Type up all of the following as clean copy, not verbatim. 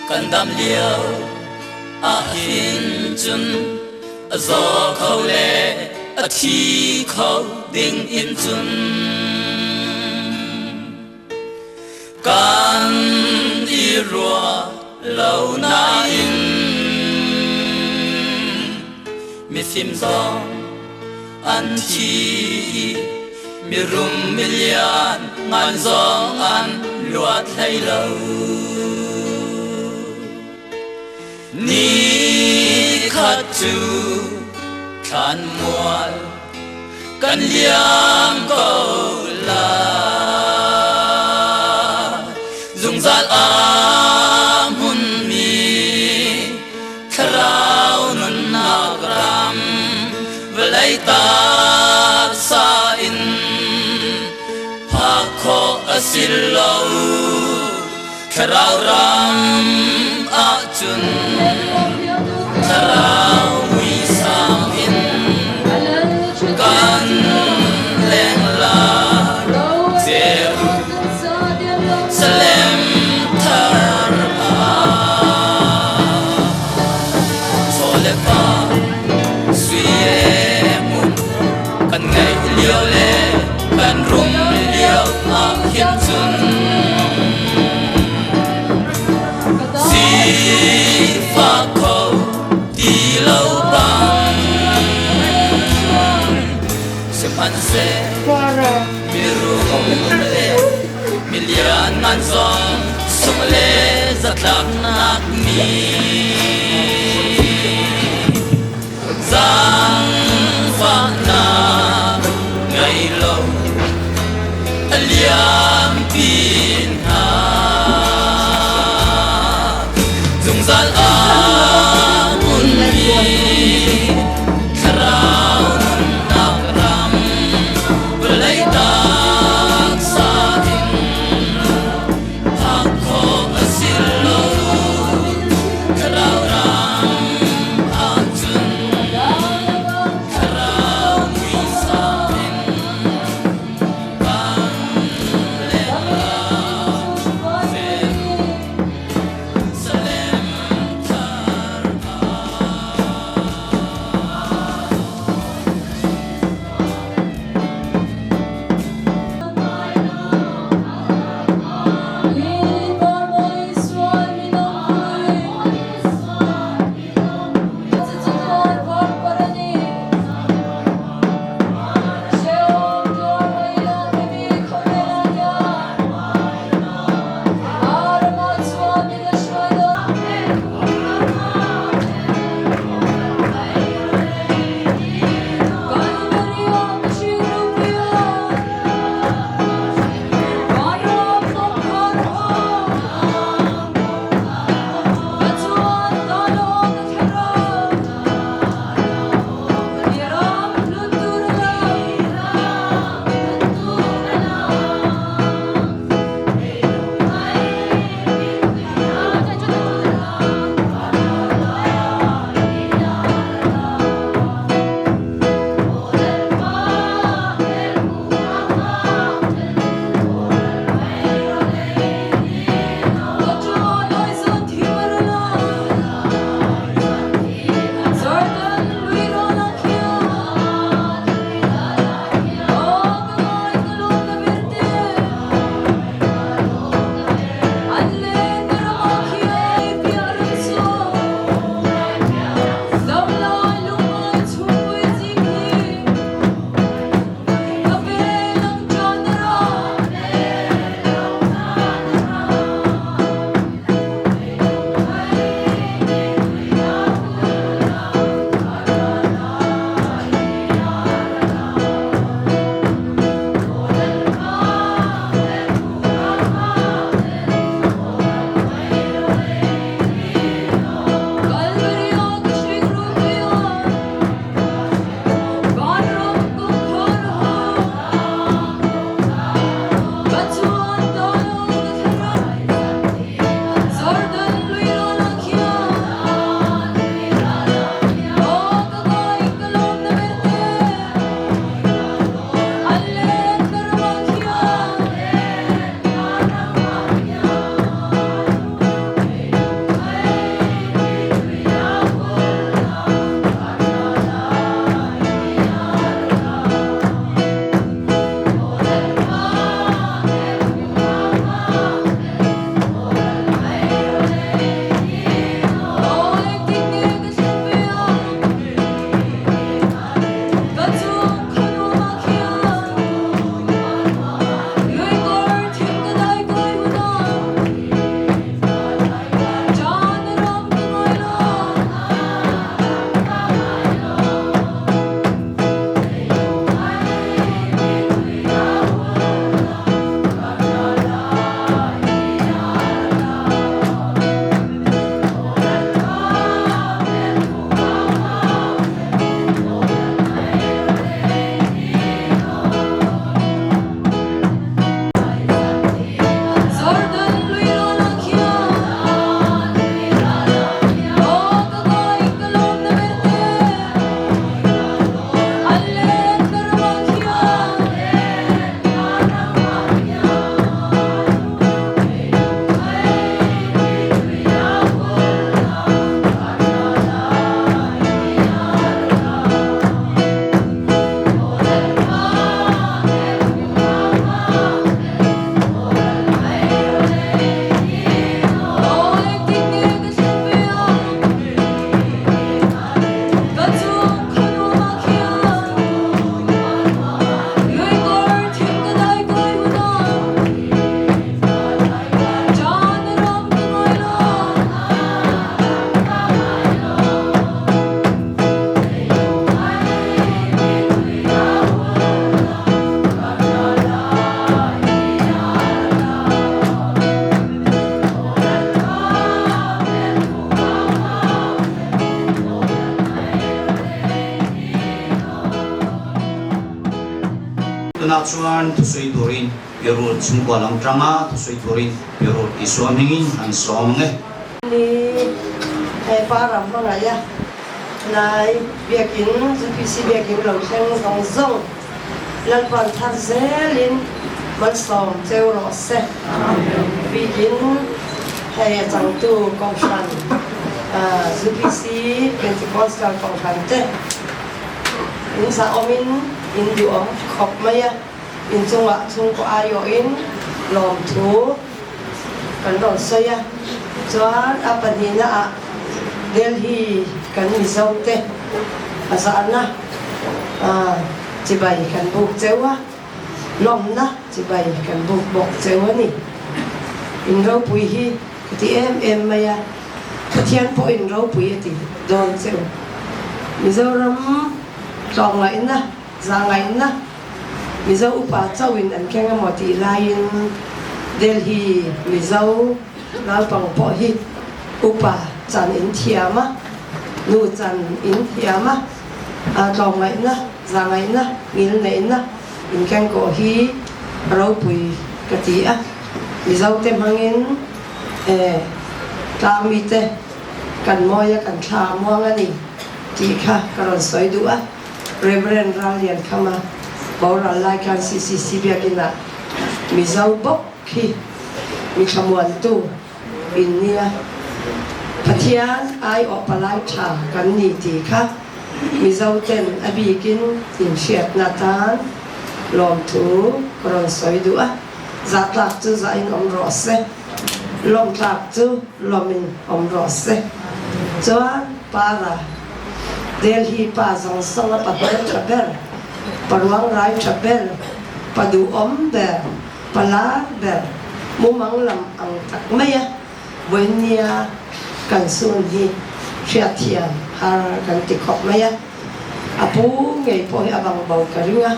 Kan dam lio ahhin cun a zaw kho le a thi kho ding in cun kan i ruah lo nain mifim zong an thi i mirum milian ngan zong an luat hlei lo. Ni khat cu thlanmual kan liam ko lai. Zungzal a hmunmi thlarau nunnak ram vawlei taksa in phak khawh a si lo. Thlarau ram ahcun thlarau muisam in kan leng lai. Jerusalem thar ah chaw le pa sui le ngun kan ngeih lio le kan rum lio ah hin cun sifak kho ti lo bang sihmanhseh mirum le milian ngan zong sung le zatlaknak mi Zaangfahnak ngei lo a liampi hna. Zungzal ah hmunmi thlarau nunnak ram vawlei taksa in phak khawh a si lo. Thlarau ram ahcun. Tunah chuan thusawi turin Pirut chhungkua lam tanga thusawi turin Pirut Isua hmingin an sawm ang e. Ni he pa ram hmangaih a lai biakinn ZPC biakinn lo thleng zawng zawng Lalpan thar zelin malsawm cheu rawh se. Bikin hei a changtu Kohhran ZPC Pentecostal Kohhran te In zahawmin in duhawm khawp mai a, in chungah chhungkaw aiawhin lawmthu kan rawn sawi a. Chuan a pahnihnaah Delhi kan Mizo te a zahna chibai kan buk cheu a, lawmna chibai kan buk bawk cheu a ni. In ropui hi ka ti em em mai a. Pathian pawhin ropui a ti dawn che u. Mizoram tlawmngaihna, zahngaihna Mizo upa chauhin an keng emaw tih laiin Delhi Mizo naupang pawh hi upa chan in thiam a, nu chan in thiam a, tlawmngaihna, zahngaihna, ngilneihna in keng kawh hi ropui ka ti a. Mizote hmangin E, tlang mite kan mawi a kan thla a muang a ni tih kha ka rawn sawi duh a. Reverend Ralliankhama boral lai khan CCC biakinah Mizo bawk hi mi thlamuantu in nia. Pathian aiawh palai tha kan ni tih kha Mizo ten a bikin inhriatna atan lawmthu ka rawn sawi duh a. Zahtlak cu zah in um rawh seh, lawmhtlak cu lawm in um rawh seh. Cun para Delhi pa zong song a pa hmel ṭha ber, pa ruangrai ṭha ber, pa duhawm ber, pa lar ber, mumang lam ang tak mai a voinia kan sun hi hriatthiam har kan ti khawp mai a. A pu ngei pawh hi a bang bo ka ring a,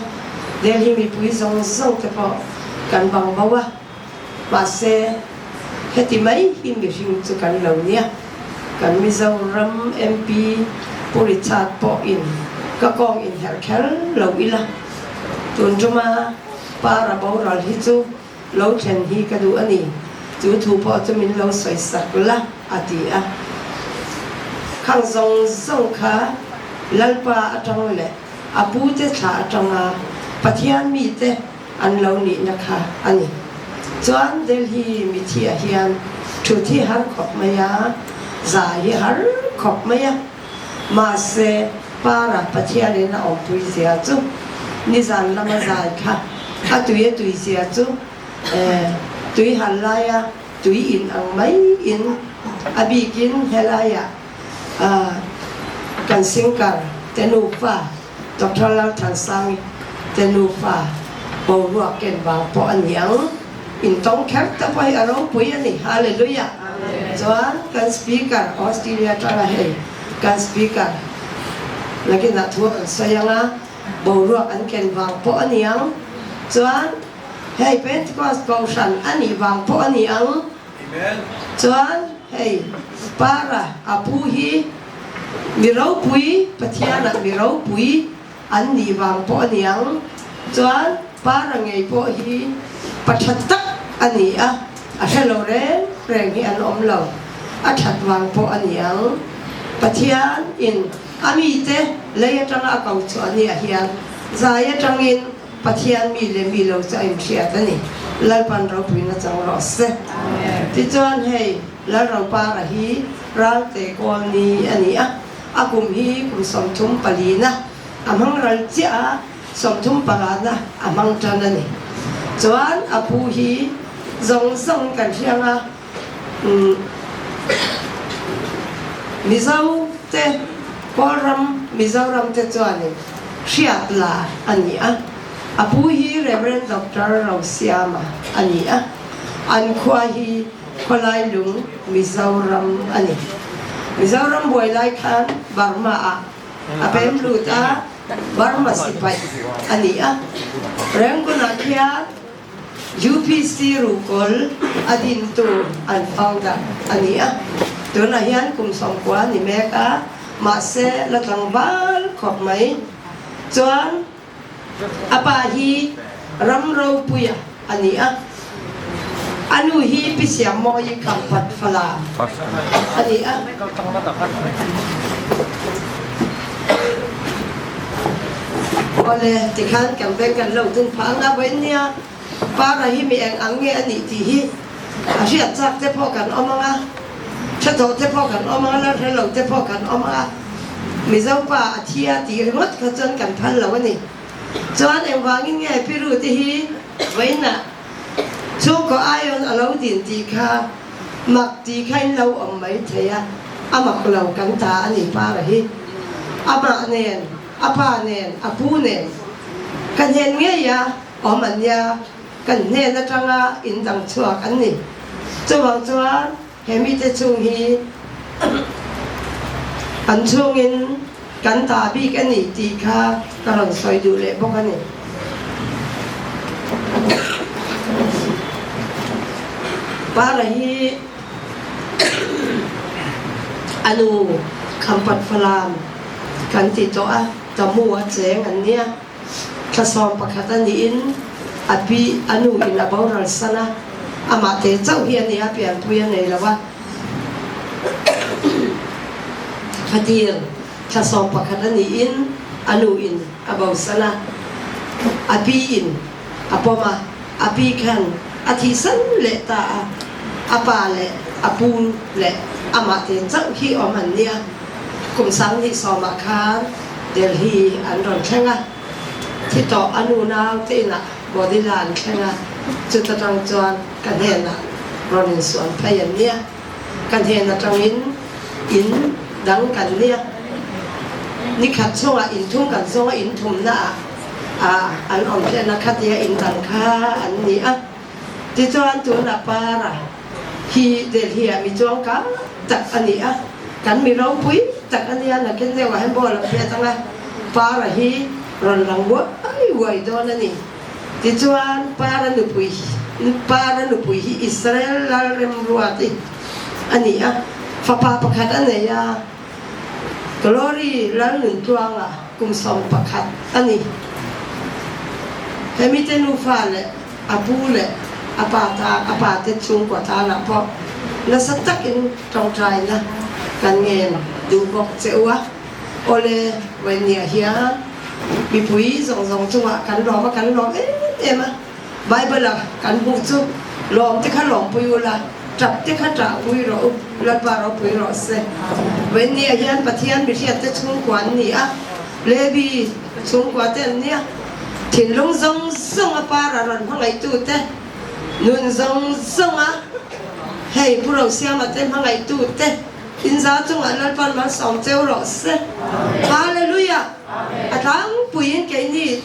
Delhi mipui zawng zawng te pawh kan bang bo a, mahse heti mai hi mihring chu kan lo nia. Kan Mizoram MP Pu Richard pawhin ka kawng inherh kher lo ila, tun tuma Para boral hi chu lo thlen hi ka duh a ni, chu thu pawh chu min lo sawi sak la, a ti a. Khang zawng zawng kha Lalpa atang leh a pute thla atanga Pathian mite an lo nihna kha a ni. Chuan Delhi mithiah hian thut hi har khawp mai a, zai hi har khawp mai a. Mahse, Para Pathianin a awmpui zia chu nizan lama zai kha a tui a tui zia chu tui hal laia tui in ang mai in a bikin helaiah kan singer te nufa Doctor Lalthansangi te nufa boruak ken vang pawh a ni ang. Intawng kher te pawh hi a ropui a ni. Hallelujah! Chuan kan speaker Australia atanga hei kan speaker nakinah thu a rawn sawi ang a, boruak an ken vang pawh a ni ang. Chuan hei Pentecost kohhran a nih vang pawh a ni ang. Chuan hei Para a pu hi mi ropui Pathianah mi ropui an nih vang pawh a ni ang. Chuan Para ngei pawh hi pa tha tak a ni a, a hre lo reng reng hi an awm lo. A that vang pawh a ni ang. Pathian in a mite lei atanga a ko chhuah ni ah hian zai atangin Pathian mi leh mi lo chu a inhriat a ni. Lalpan ropuina chang rawh se. Tichuan hei Lalropara hi Ralte Kawlni a ni a. A kum hi kum 30 palina a hmang ral chiah a, 30 palana a hmang tan a ni. Chuan a pu hi zawng zawng kan hriang a, Mizo te Kawlram Mizoram te chuanin hriat lar a ni a. A pu hi Rev. Doctor Rosiama a ni a, an khua hi Khawlailung, Mizoram a ni. Mizoram buai lai khan Burma ah a pem lut a, Burma sipai a ni a. Rangoon ah khian UPC ruhkawl a dintu an founder a ni a. Tunah hian kum 90 a ni mek a, mahse la tlangval khawp mai. Chuan a pa hi. Ram ropuia a ni a. A nu hi Pi Siam Mawi Khampat Falam a ni a. Awle, tikhan kan veng kan lo dun phah anga vawiin nia Para hi mi eng ang nge a nih tih hi a hriat chak te pawh kan awm anga, tha tawh te pawh kan awm anga, la hre lo te pawh kan awm anga, Mizo pa a thi a tih ringawt kha chuan kan phal lo a ni. Chuan engvangin nge Pi Rute hi vawiinah chhungkaw aiawn a lo din tih kha mak tih kha in lo awm mai thei a, a mak lo kan ta a ni Para hi. Amah nen, a pa nen, a pu nen ka hnen ngei a awm an nia, kan hnen atanga in dang chhuak an ni. Chuvang chuan He mite chung hi an chhungin kan ta bik a ni tih kha ka rawn sawi duh leh bawk a ni. Para hi a nu Khampat Falam kan ti tawh a, Tamu a cheng an nia. Thla 11 a niin a pi a nu in a boral san a, amah te chauh hi a ni a, pianpui a nei lo a. Fatir thla 11 a niin a nu in a bosan a, a pi in a pawm a, a pi khan a thihsan leh ta a, a pa leh a pu leh amah te chauh hi awm an nia. Kum 2010 ah khan Delhi an rawn thleng a, thi tawh a nu naute inah Bodila an thleng a, chuta tang chuan ka hnenah rawn insuan phei an nia. Ka hnen atangin in dang kan nia. Nikhat chungah in thum kan zawng a, in thumnaah an awm hlen a, khatia in dang kha an ni a. Tichuan tunah Para hi Delhi ah mi chuangkang tak a ni a, kan mi ropui tak a nia, nakin deuhah hian ball a phet anga Para hi rawn lang uai uai dawn a ni. Tichuan Para nupui Para nupui hi Israel lal remruat i a ni a, fapa pakhat a nei a, Glory Lalnuntluanga kum 11 a ni. Hemi te nufa leh a pu leh a pa ta a pa te chhungkua tanah pawh nasa takin tawngtaina kan ngen duh bawk che u a. Awle, Vawinia hian mipui zawng zawng chungah kan lawm a, kan lawm em em a. Bible a kan hmuh chu lawm te kha lawmpui ula, tap te kha ṭahpui rawh u, Lalpa ropui rawh se. Vawinia hian Pathian mihriat te chhungkua an ni a, Levi chhungkua te an nia. Thinlung zawng zawng a par a rawn hmangaihtu te, nun zawng zawng a hei Pu Rosiama te hmangaihtu te, inza chungah Lalpan malsawm cheu rawh se. Hallelujah! A tlangpuiin keini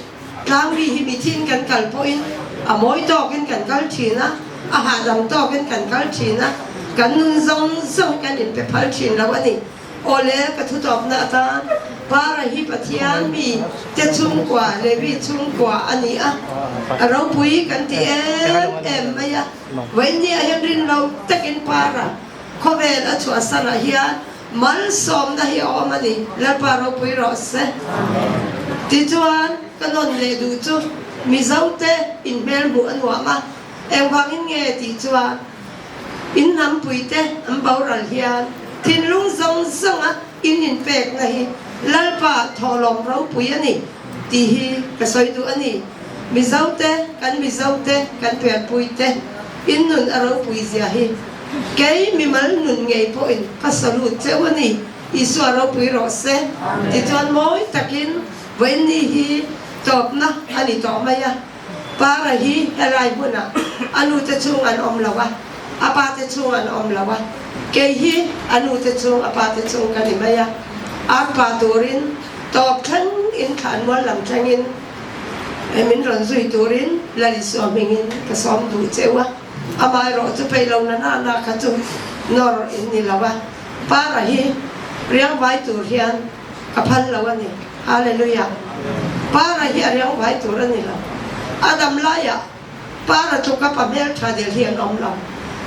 tlangmi hi mithiin kan kal pawhin a mawi tawkin kan kal thin a, a hahdam tawkin kan kal thin a, kan nun zawng zawng kan inpe phal thin lo a ni. Awle, ka thutawpna atan Para hi Pathian mi te chhungkua, Levi chhungkua a ni a, a ropui kan ti em em mai a. Vawiinniah hian rin lo takin Para khawvel a chhuahsanah hian malsawmna hi a awm a ni, Lalpa ropui rawh se. Tichuan, ka nawn leh duh chu Mizote inhmel hmuh a nuam a, engvangin nge tih chuan, In hnampuite an boral hian thinlung zawng zawnga in inpekna hi Lalpa thawhlawm ropui a ni tih hi ka sawi duh a ni. Mizote, kan Mizote, kan pianpuite in nun a ropui zia hi kei mimal nun ngei pawhin ka salute cheu a ni. Isua ropui rawh se. Tichuan mawi takin vawiinni hi tawpna a ni tawh mai a. Para hi helai hmunah a nute chhung an awm lo a, a pate chhung an awm lo a, kei hi a nute chhung a pate chhung ka ni mai a, arpa turin tawp thleng in thlan mual lam thleng in min rawn zui turin Lalisua hmingin ka sawm duh cheu a, amaherawh chu peih lo na na na kha chu nawr in ni lo a, Para hi riang vai tur hian ka phal lo a ni. Hallelujah! Para hi a riang vai tur a ni lo. A dam laiah Para tluka pa hmel tha del hi an awm lo.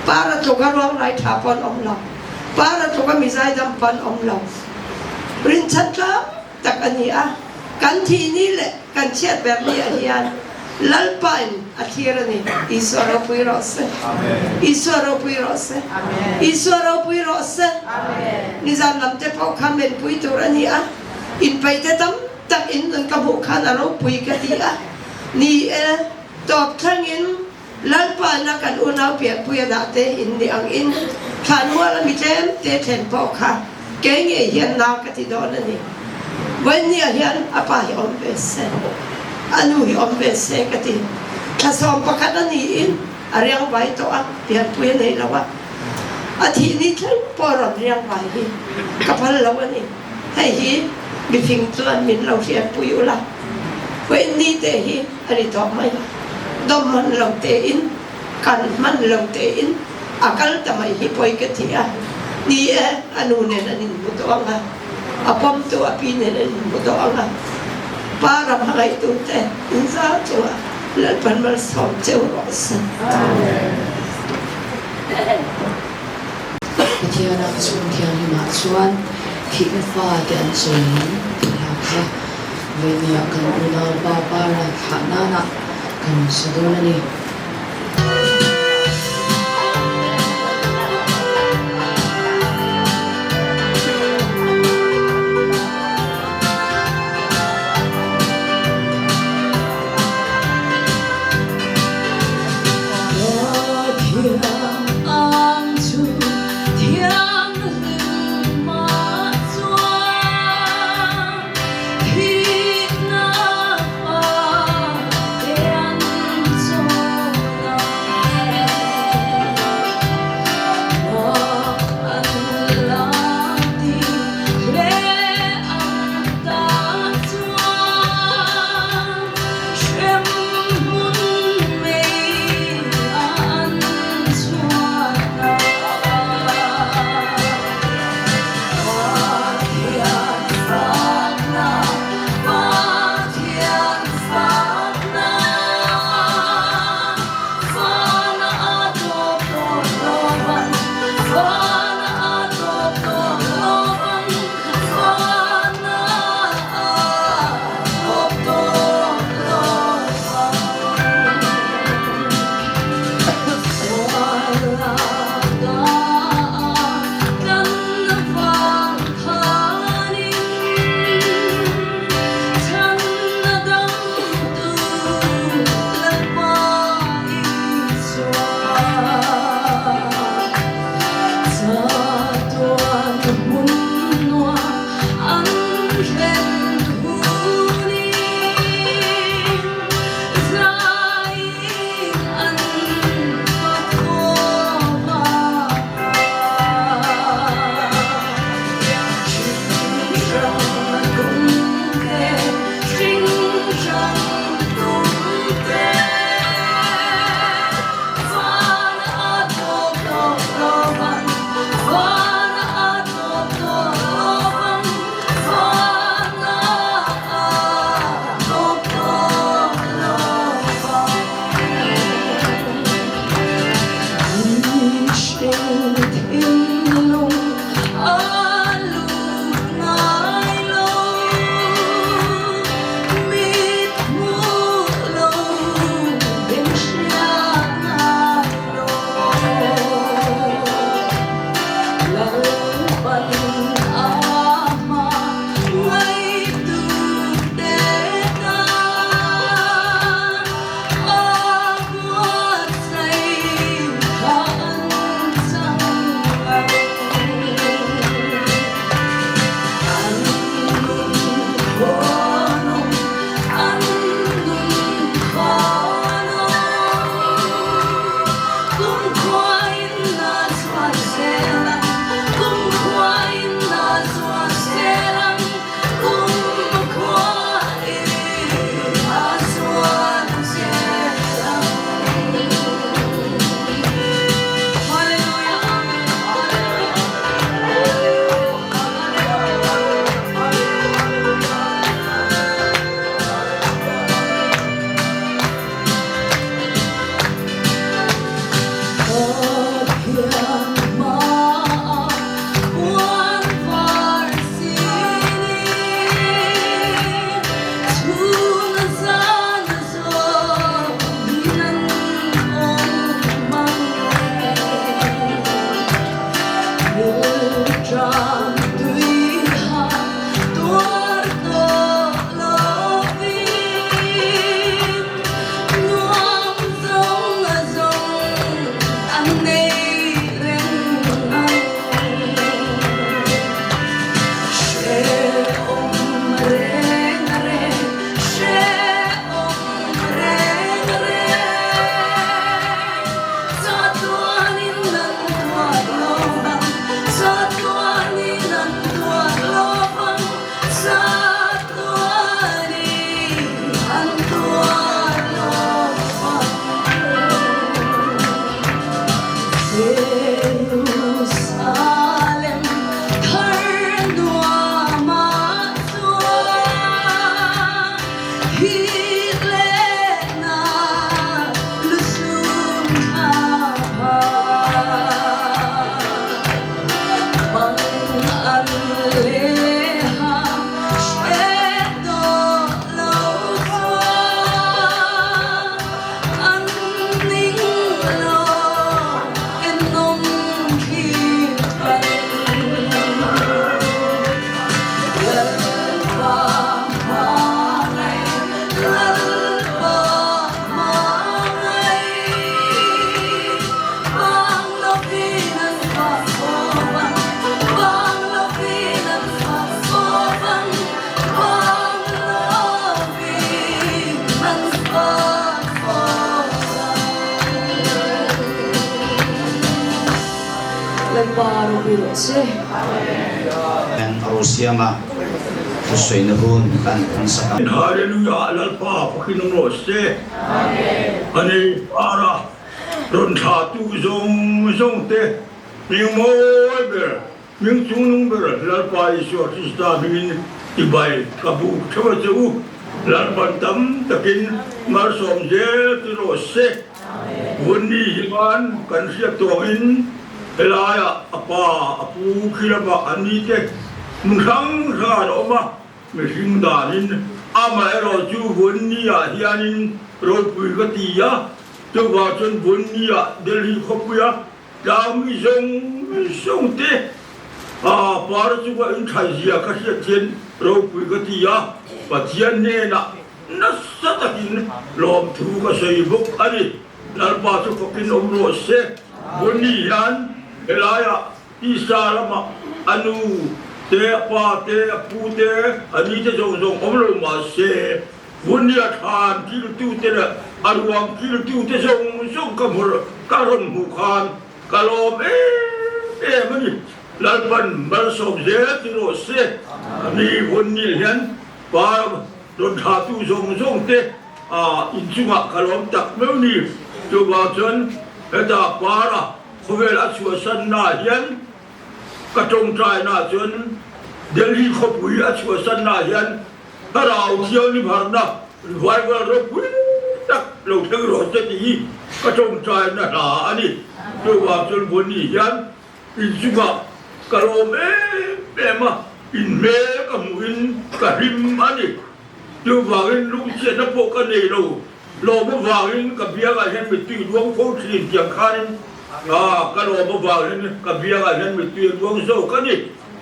Para tluka ruang rai tha pawh an awm lo. Para tluka mizai dam pawh an awm lo. Rinchhan tlang tak a ni a. Kan thih ni leh kan chhiat ber ni ah hian. Lalpa in a thlir a ni. Isua ropui rawh se. Isua ropui rawh se. Isua ropui rawh se. Nizan lam te pawh kha menpui tur a ni a. Inpeih te tam tak in an ka hmuh khan a ropui ka ti a. Ni e, tawp thleng in Lalpa na kan unau pianpui a dah te in ni ang in thlanmual a mi tlem te thlen pawh kha kei ngei hian na ka ti dawn a ni. Vawinia hian a pa hi awm ve se, a nu hi awm ve se ka ti. Thla 11 a ni in a riang vai tawh a, pianpui a nei lo a, a thih ni thleng pawh rawn riang vai hi ka phal lo a ni. Hei hi mifing chuan min lo hriatpui ula, vawiin te hi a ni tawh mai. Dawm hman lo tein, kan hman lo tein a kal ta mai hi pawi ka ti a. Ni e, a nu nen an inhmu tawh ang a, a pawmtu a pi nen an inhmu tawh ang a. Pa ram hmangaihtu te inza chungah Lalpan malsawm cheu rawh se. Pathian a chhung thianghlimah chuan thihna fate an chawiin tih hla kha vawinia kan unaupa Para thlah nana kan sa dawn a ni. Man fak Lalpa ropui rawh seh. Rosiama thusawi na hun kan kan sak. Hallelujah Lalpa fakin um rawh seh. Ani para ron tha tu zong zong te ming mawi ber ming chungnung ber Lalpa Isua Krista hmingin tibai ka buk theuh a che u. Lalpan tam takin malsawm zel ti rawh seh. Vunni hian kan hriat tawngin helai ah a pa a pu khi lamah an ni te hmun hrang hrang ah an awm a, mihring danin amaherawhchu Vunni ah hianin ropui ka ti a, chuvang chuan Vunni ah Delhi khawpui a Tlangmi zawng zawng te par chungah in ṭhaizia ka hriat hian ropui ka ti a, Pathian hnenah nasa takin lawmthu ka sawi bawk a ni. Lalpa chu fakin awm rawh se. Bunny hian helaiah tisa lamah a nu te, a pa te, a pu te, a ni te zawng zawng awm lo mah se, Bunny a thlan kiltute leh a ruang kiltute zawng zawng ka hmu ka rawn hmuh khan ka lawm em em a ni. Lalpan malsawm zel ti rawh se. Ni Bunny hian pa rawn thlahtu zawng zawng te inchungah ka lawm tak meuh ni. Chuvang chuan heta para khawvel a chhuahsannaah hian ka tawngtainaah chuan Delhi khawpui a chhuahsannaah hian Thlarau Thianghlim harhna revival ropui tak lo thleng rawh se tih hi ka tawngtaina hla a ni. Chuvang chuan Vawni hian inchungah ka lawm em em a, inhmel ka hmuhin ka hlim a ni. Chuvangin lungchhiatna pawh ka nei lo, lawm avangin ka biangah hian mittui luang fo thin tiang khanin ka lawm avangin ka biangah hian mittui a luang zawk a ni.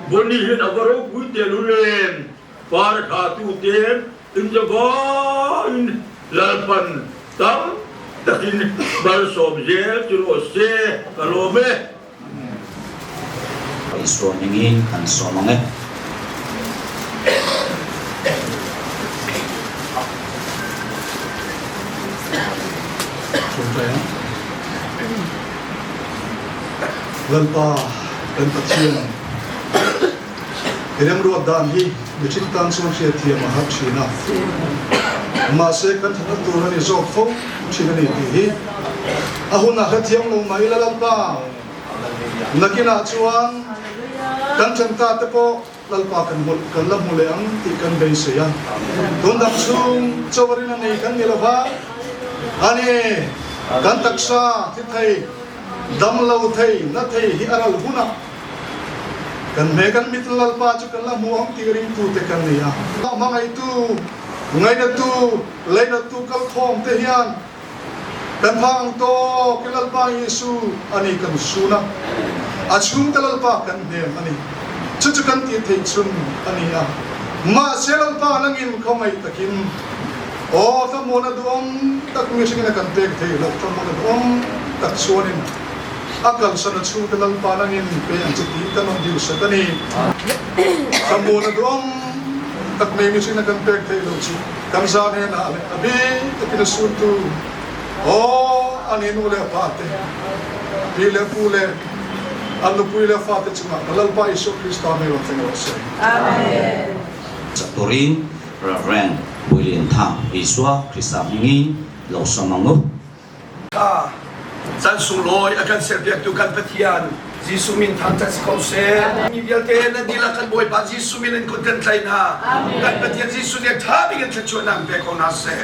Vawni hian a va ropui telul em! Par thlahtute inzavain Lalpan tam takin malsawm zel chu rawh se, ka lawm e. Isua hmingin kan sawm ang e. Lalpa kan Pathian. I remruat dan hi mihring tan chuan hriatthiam a har thin a, mahse kan thatna tur a ni zawk fo thin a ni tih hi a hunah hrethiam lo mah ila Lalpa nakinah chuan kan thenta te pawh Lalpa kan hmu kan la hmu leh ang tih kan beisei a, tun dang chhung chawarin a nei kan ni lova a ni kan taksa thi thei dam lo thei na thei hi a ral hunah Kan hme kan mit Lalpa chu kan la hmu ang tih ringtute kan ni a. Hmangaihtu, ngainatu, leinatu kalkhawm te hian kan phang ang tawk i Lalpa Jesu a ni kan sun a, a chhungte Lalpa kan hnem a ni. Chu chu kan tih theih chhun a ni a. Mahse Lalpa nangin khawngaih takin aw thlamuana duhawm tak mihringin a kan pek theih loh thlamuana duhawm tak chuanin A kalsan a chhungte Lalpa nangin pe ang che tih kan awm dil sat a ni. Thlamuan a duang tak nei mihring a kan pek theih loh chu kan zan hnenah leh a bik takin a suntu aw a ni nu leh pa te, pi leh pu leh an nupui leh fate chungah ka Lalpa Isua Krista hmel rawn thleng rawh se. Amen. Chaturin Rev. William Thang Isua Krista hmingin lo sawm ang u. Kha can sunglawi a kan serpiaktu kan Pathian Jesuh min thangṭhat si ko seh. Mi vialte nan dihlak kan Bawipa Jesuh min in kut kan tlaih hna. Kan Pathian Jesuh nih ṭha bik in thluachuahnak pe ko hna seh.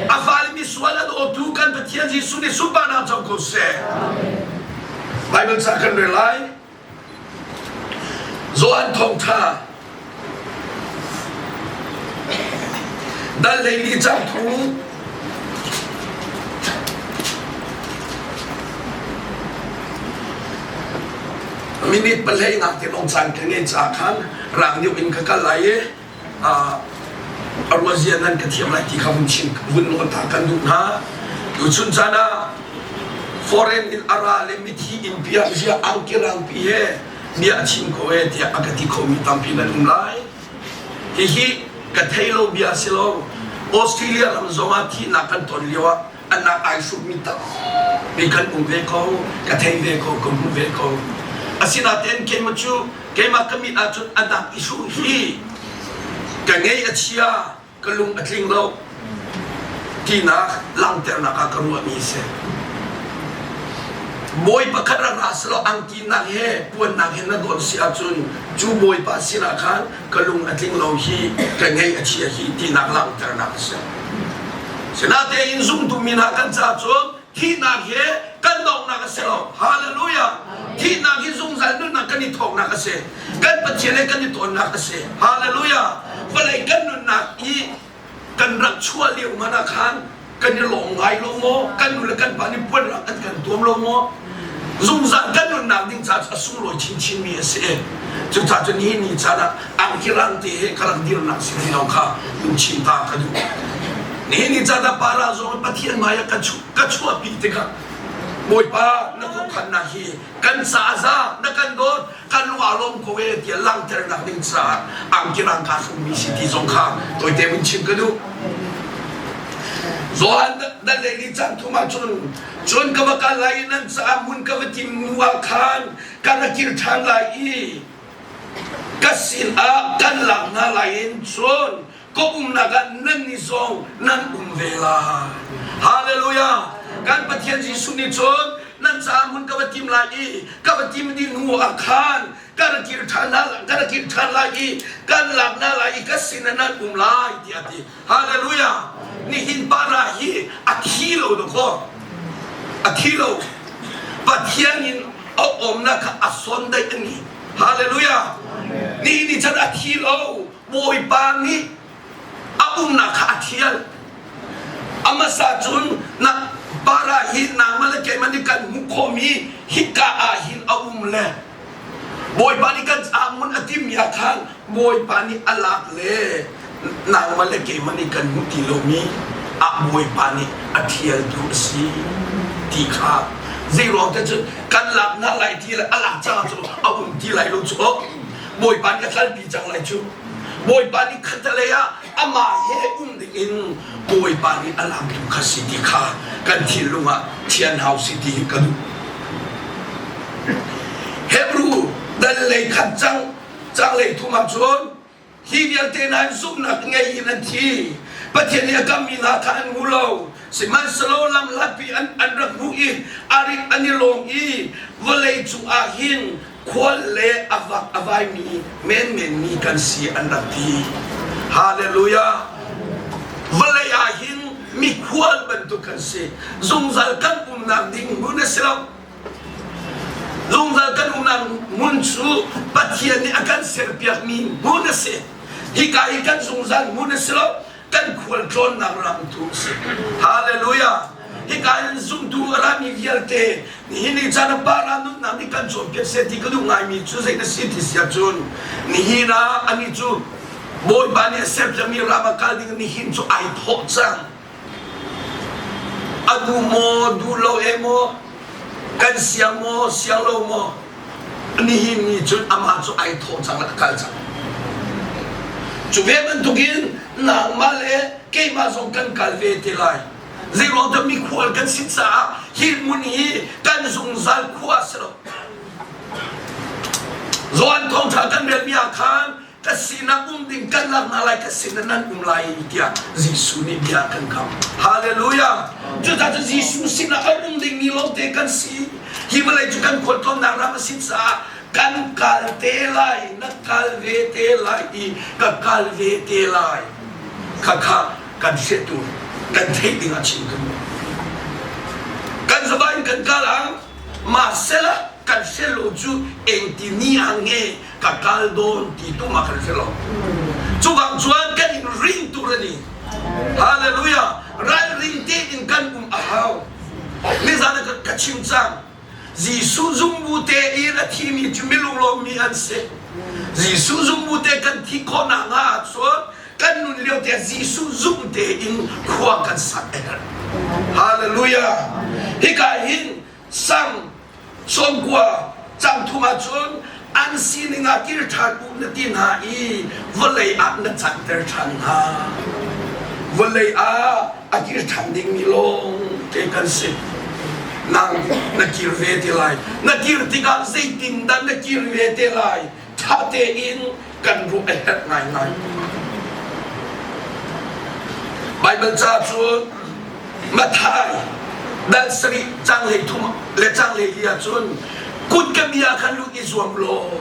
A fale misual an awtu kan Pathian Jesuh nih sunparnak co ko seh. Bible ca kan rel lai. Johan thawngṭha dal 14 cang thu minute pahlei nak te lawng caan ka ngei ca khan rang deuh in ka kal lai i a ruazia nan ka thiam lai ti kha vun chim vun nawn ta kan duh hna tuchun caan ah foreign in a ra le mithi in bia zia angki rangpi he bia a chim ko e tiah a ka ti khomi tampi nan um lai hihi ka thei lo bia si lo. Australia ram zongah thihnak kan ton lio ah anak ai hrukmi tampi kan um ve ko, ka thei ve ko, ka hmu ve ko. Asinain keimah cu keimah ka mit ahcun anak i hruh hi ka ngei a chia, ka lung a tling lo tinak langhternak ah ka ruahmi a si. Bawi pakhat rak ra selaw angkinak he puannak he na dawn si ahcun cu bawipa sinah khan ka lung a tling lo hi ka ngei a chia hi tinak langhternak a si. Sinatein zumtu mi hna kan ca cun thihnak he kan donghnak a si lo. Hallelujah! Thihnak hi zungzal nunnak kan i thawknak a si. Kan Pathian he kan i tawnnak a si. Hallelujah! Vawlei kan nunnak i kan rak chuah lio hmanh ah khan kan i lawm ngai lo maw? Kan nu le kan pa nih puan rak an kan tuam lo maw? Zungzal kan nunnak ding caah a sunglawi chinchin mi a si. Cucaah cun nihin ni caan ah angki rang te he ka rak dirnak si ti lo kha lungchin ta ka duh. Nihin ni caan ah para zong Pathian hmai ah ka chuahpi tikah Bawipa na khuakhannak hi kan caah za na kan dawt kan lung aa lawm ko e tiah langhternak ding caah angkirang kaa hrummi si ti zong kha tawite vun chim ka duh. Johan dan lei ni cang thum ah cun cun ka va kal lai i nan caah hmun ka va tim hnu ah khan ka ra kir ṭhan lai i ka sinah kan lak hna lai in cun ka umnak ah nan nih zong nan um ve lai. Hallelujah! Kan Pathian Jesuh nih cun nan caah hmun ka va tim lai i ka va tim dih hnu ah khan ka ra kir ṭhan ka ra kir ṭhan lai i kan lak hna lai i ka sinah nan um lai tiah a ti. Hallelujah! Nihin para hi a thi lo dawkaw. A thi lo. Pathian in a umnak kha a son daih a ni. Hallelujah! Nihin ni chan a thi lo. Bawipa nih a umnak kha a thial. A hmasa cun na para hi nangmah le keimah nih kan hmuh khawhmi hika ah hin a um le Bawipa nih kan hmun a timmi ah khan Bawipa nih a lak le nangmah le keimah nih kan hmuh ti lomi ah Bawipa nih a thialtu a si ti kha zei ruang te cun kan lak hna lai ti le a lak cang cu a um ti lai lo cu Bawipa nih a kalpi cang lai cu. Bawipa nih khatalei ah amah he um dingin Bawipa nih a lamtu kha si ti kha kan thinlung ah thian hau si ti hi ka duh. Hebrew dal lei khat cang cang lei thum ah cun hi vialte hna in zumhnak ngei in an thi. Pathian nih a kammi hna kha an hmu lo. Sihmanhsehlaw lam hlatpi an, an rak hmuh i a rit an i lawm i vawlei cung ah hin khual le a vak a vaimi menmenmi kan si an rak ti. Hallelujah! Vawlei ah hin mikhual bantuk kan si. Zungzal kan umnak ding hmun a si lo. Zungzal kan umnak hmun cu Pathian nih a kan serpiakmi hmun a si. Hika hi kan zungzal hmun a si lo. Kan khualtlawnnak ram tu a si. Hallelujah! Hika in zumtu a rami vialte nihin ni caan ah para nunnak nih kan cawnpiak seh ti ka duh ngaimi cu zei na si ti si ahcun nihin ah ani cu Bawipa nih a serpiakmi ram ah kal ding nihin cu ai thawh cang. A duh maw duh lo e maw kan siang maw siang lo maw nihin ni cun amah cu ai thawh cang le a kal cang. Cu ve bantukin nangmah le keimah zong kan kal ve te lai. Zeiruang dah mikhual kan si caah hi hmun hi kan zungzal khua a si lo. Johan thawngṭha kan relmi ah khan ka sinah um ding kan lak hna lai ka sinah nan um lai tiah Jesuh nih bia kan kam. Hallelujah! Cucaah cu Jesuh sinah a um dingmi lawngte kan si. Hi vawlei cu kan khualtlawnnak ram a si caah kan kal te lai, na kal ve te lai i ka kal ve te lai. Khakha kan hriat tur, kan theih ding ah chim kan duh. Kan zaba in kan kal ang, mah sela kan hrial lo cu engti ni ah nge ka kal dawn ti tu ma kan hre lo cubang chuan kan in ring tur ani hallelujah ralring te in kan um a hau nizan ah ka chim cang Jesuh zumbu te in a thimi cu milunglawmmi an si Jesuh zumbu te kan thi khawh nak hnga ahcun kan nun lio te Jesuh zum te in khua kan sak a herh hallelujah hika hin sang Sawmkua cang thum ahcun an sining ah kir ṭhan u na ti hna i vawlei ah na canter ṭhan hna. Vawlei ah a kir ṭhan dingmi lawng te kan si. Nang na kir ve te lai. Na kir tikah zeitindah na kir ve te lai? Ṭha tein kan ruah a herh ngaingai. Baibal ca cu Matthai dal sarih cang 13 le cang 14 ahcun kut ka bia khan lut i zuam law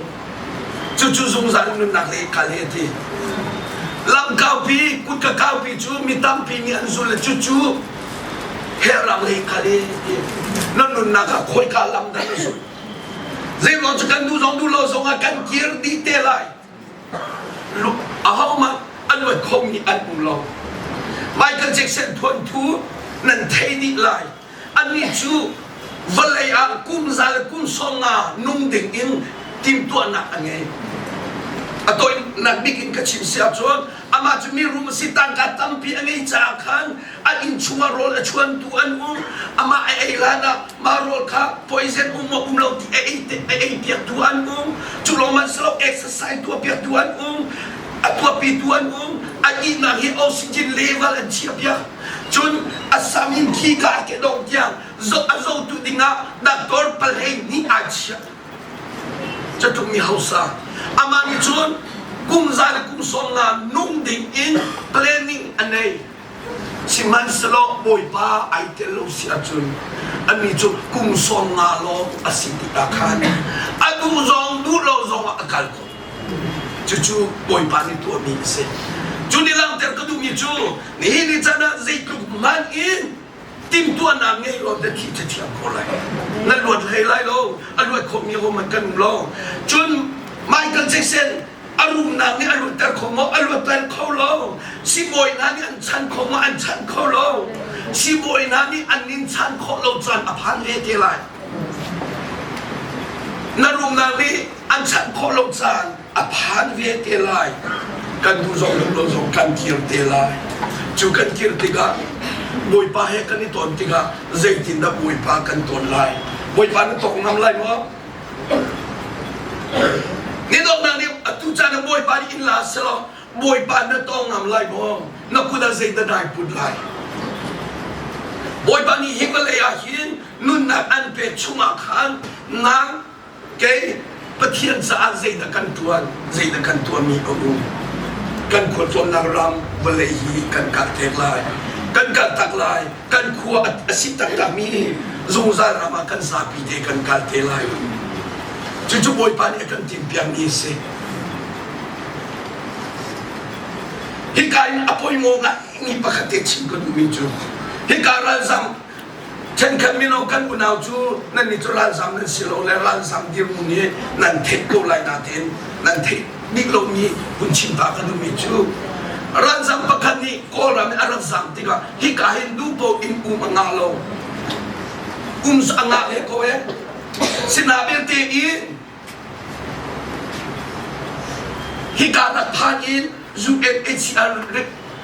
cucu zungzal nunnak le kal he ti. Lam kaupi kut ka kaupi cu mi tampi nih an zul le cucu hell ram lei kal he ti. Na nunnak ah khawika lam dah na zul? Zeiruang cu kan duh zong duh lo zong ah kan kir dih te lai. Ahohmanh a luat khomi an um lo. Michael Jackson thuanthu nan thei dih lai. Anih cu vawlei ah kum za le kum 50 nung ding in timhtuahnak a ngei. A tawinak bik in ka chim si ahcun amah cu mirum a si tangka tampi a ngei caah khan a inn chungah rawl a chuantu an um. Amah a ei hlan ah mah rawl kha poison um maw um lo ti a ei a ei piaktu an um. Cu lawng man si lo exercise tuah piaktu an um. A tuahpitu an um. A ihnak hi oxygen level an chiah piak. Cun a sam in thi ka a kedong tiang a zotu dingah doctor palhei nih aa chiah. Catluk mi hausa. Amah nih cun kum za le kum 50 nung ding in planning a nei. Sihmanhsehlaw Bawipa ai tel lo si ahcun annih cu kum 50 lawng a si tikah khan a duh zong duh lo zong ah a kal khawh. Cucu Bawipa nih tuahmi a si. Cu nih langhter ka duhmi cu nihin ni caan ah zeitluk hmanh in timhtuahnak ngei law na thi thiam ko lai. Na luat hlei lai lo, a luat khawhmi hohmanh kan um lo. Cun Michael Jackson a rumnak nih a luatter kho maw? A luatter kho lo. Sibawi hna nih an chan kho maw? An chan kho lo. Sibawi hna nih an nin chan khawh lo caan a phan ve te lai. Na rumnak nih an chanh khawh lo caan a phan ve te lai. Kan duh zong duh lo zong kan kir te lai. Cu kan kir tikah Bawipa he kan i ton tikah zeitindah Bawipa kan ton lai? Bawipa na tong ngam lai maw? Ni donghnak nih atu caan ah Bawipa nih in la selaw Bawipa na tong ngam lai maw? Na kut ah zeidah dai put lai? Bawipa nih hi vawlei ah hin nunnak an pek chungah khan nang kei Pathian caah zeidah kan ṭuan, zeidah kan tuahmi a um. Kan khualtlawnnak ram vawlei hi kan kaltek lai. Kan kaltak lai. Kan khua a si taktakmi zungzal ram ah kan zapi te kan kal te lai. Cucu Bawipa nih a kan timhpiakmi a si. Hika in a poimaw ngaimi pakhat te chim ka duhmi cu hika ralzam Ṭhenkhat mino kan unau cu nannih cu ralzam nan si lo le ralzam dirhmun hi nan theih ko lai natein nan theih bik lomi hun chim ta ka duhmi cu ralzam pakhat nih Kawlram in a rak zam tikah hika hin duh paoh in um a ngah lo. Um a ngah ve ko ee. Sinabelte in Hika rak phan in UNHCR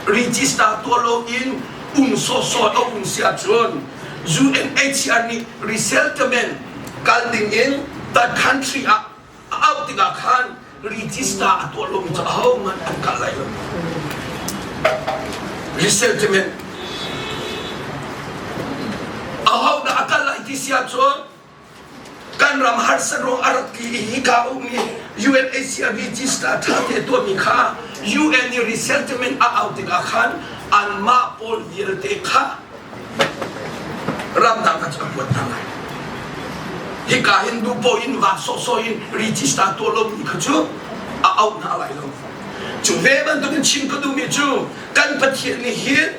register tuah loin um sawhsawh a um si ahcun UNHCR nih resettlement kal ding in that country ah a auh tikah khan register a tuah lomi cu ahohmanh an kal lai lo. Resettlement ahodah a kal lai ti si ahcun Kan ram harsat ruang a rak tli i hika ummi UNHCR register ṭha te tuahmi kha UN nih resettlement a auh tikah khan anmah pawl vialte kha ramdang ah a kuat hna lai. Hika hin duhpoh in vak sawhsawh in register tuah lomi kha cu a auh hna lai lo. Cu ve bantukin chim ka duhmi cu kan Pathian nih hin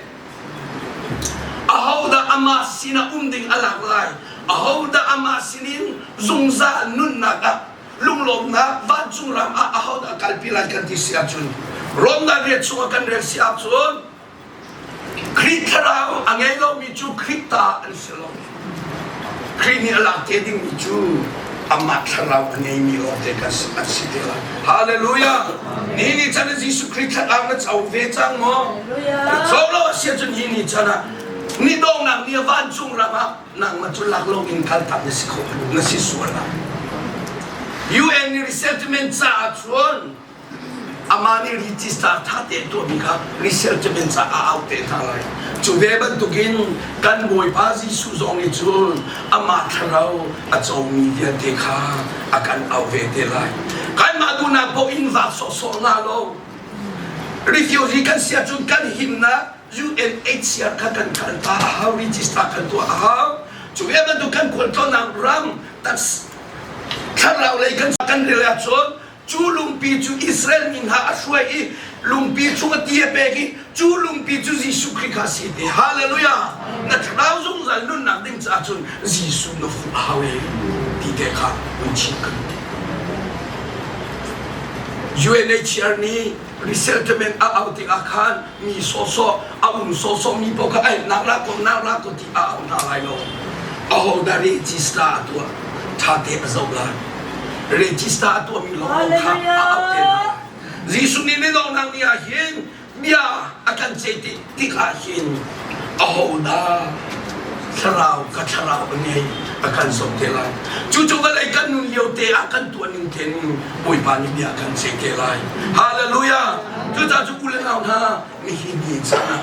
Ahodah amah sinah um ding a lak lai? Ahodah amah sinin zungzal nunnak ah lunglawmnak vancung ram ah ahodah kalpi lai kan ti si ahcun Rom dal rian chungah kan rel si ahcun Khrih thlarau a ngei lomi cu Khrih ta an si lo. Khrih nih a lak te dingmi cu amah thlarau a ngeimi lawngte kan an si te lai. Hallelujah! Ni ni chan ah Jesuh Khrih thlarau na co ve cang maw? Na co lo a si ahcun hi ni chan ah ni donghnak ni ah vancung ram ah nangmah cu lak lo in kaltak na si kho na si sual lai. UN resettlement caah cun. Amah nih register tha te tuahmi kha resettlement ca a au te hna lai. Cu ve bantukin kan Bawipa Jesuh zong nih cun amah thlarau a comi vialte kha a kan auh ve te lai. Kanmah duhnak paoh in vak sawhsawh hna lo. Refugee kan si ahcun kan himnak UNHCR kha kan kal ta a hau, register kan tuah a hau. Cu ve bantuk kan khualtlawnnak ram thlarau lei kan kan rel ahcun cu lungpi cu Israel mi hna a hruai i lungpi chung a ti a pek i cu lungpi cu Jesuh Khrih kha si te. Hallelujah! Na thlarau zungzal nunnak ding caah cun Jesuh na fuh a hau e ti te kha hun chim kan duh. UNHCR nih resettlement a auh tikah khan mi sawhsawh a um sawhsawh mi paoh kha ai nak ra ko nak ra ko ti a auh hna lai lo. Ahodah register a tuah ṭha te a zoh lai. Register a tuahmi lawng kha a auh te hna lai. Jesuh nih minawngnak ni ah hin bia a kan ceih tikah hin ahodah thlarau ka thlarau a ngei a kan zoh te lai. Cucu vawlei kan nun lio te ah kan tuah ning tein Bawipa nih bia a kan ceih te lai. Hallelujah! Cucaah cu u le nau hna nihin ni caan ah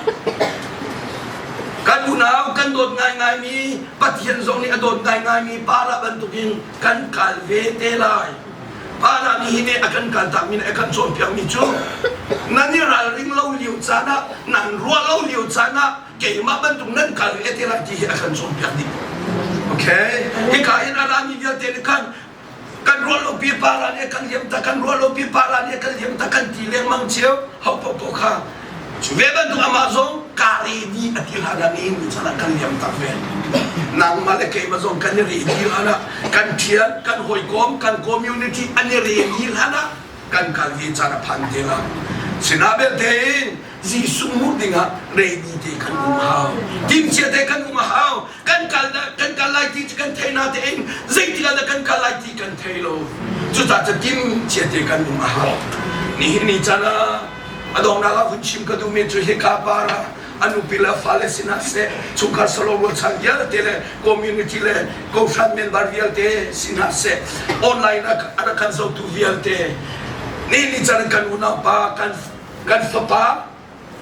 kan unau kan dawt ngaingaimi Pathian zong nih a dawt ngaingaimi para bantukin kan kal ve te lai. Para nih hi a kan kaltakmi le a kan cawnpiakmi cu nan i ralring lo lio caan ah nan ruah lo lio caan ah keimah bantuk nan kal ve te lai ti hi a kan cawnpiak dih. Okay? Hika hin a rami vialte nih khan kan ruah lo pi para nih kan liam ta kan ruah lo pi para nih kan liam ta kan ti lengmang cio ho popo kha cu ve bantuk amah zong ka ready a ti hlan ah nihin ni chan ah kan liam tak ve nangmah le keimah zong kan i ready hlan ah kan thian kan hawikom kan community an i ready hlan ah kan kal ve caan a phan te la sina belte in Jesuh hmuh dingah ready te kan um hau timcia te kan um hau kan kal kan kal lai ti kan thei na tein zeitik ah dah kan kal lai ti kan thei lo cucaah cu timcia te kan um a hau nihin ni caan ah a donghnak ah hun chim ka duhmi cu hika par ah a nupi le fale sinah seh chungkhar salo rualchan vialte le community le kohhran member vialte sinah seh online ah a rak kan zohtu vialte ni ni caan kan unau pa kan kan fapa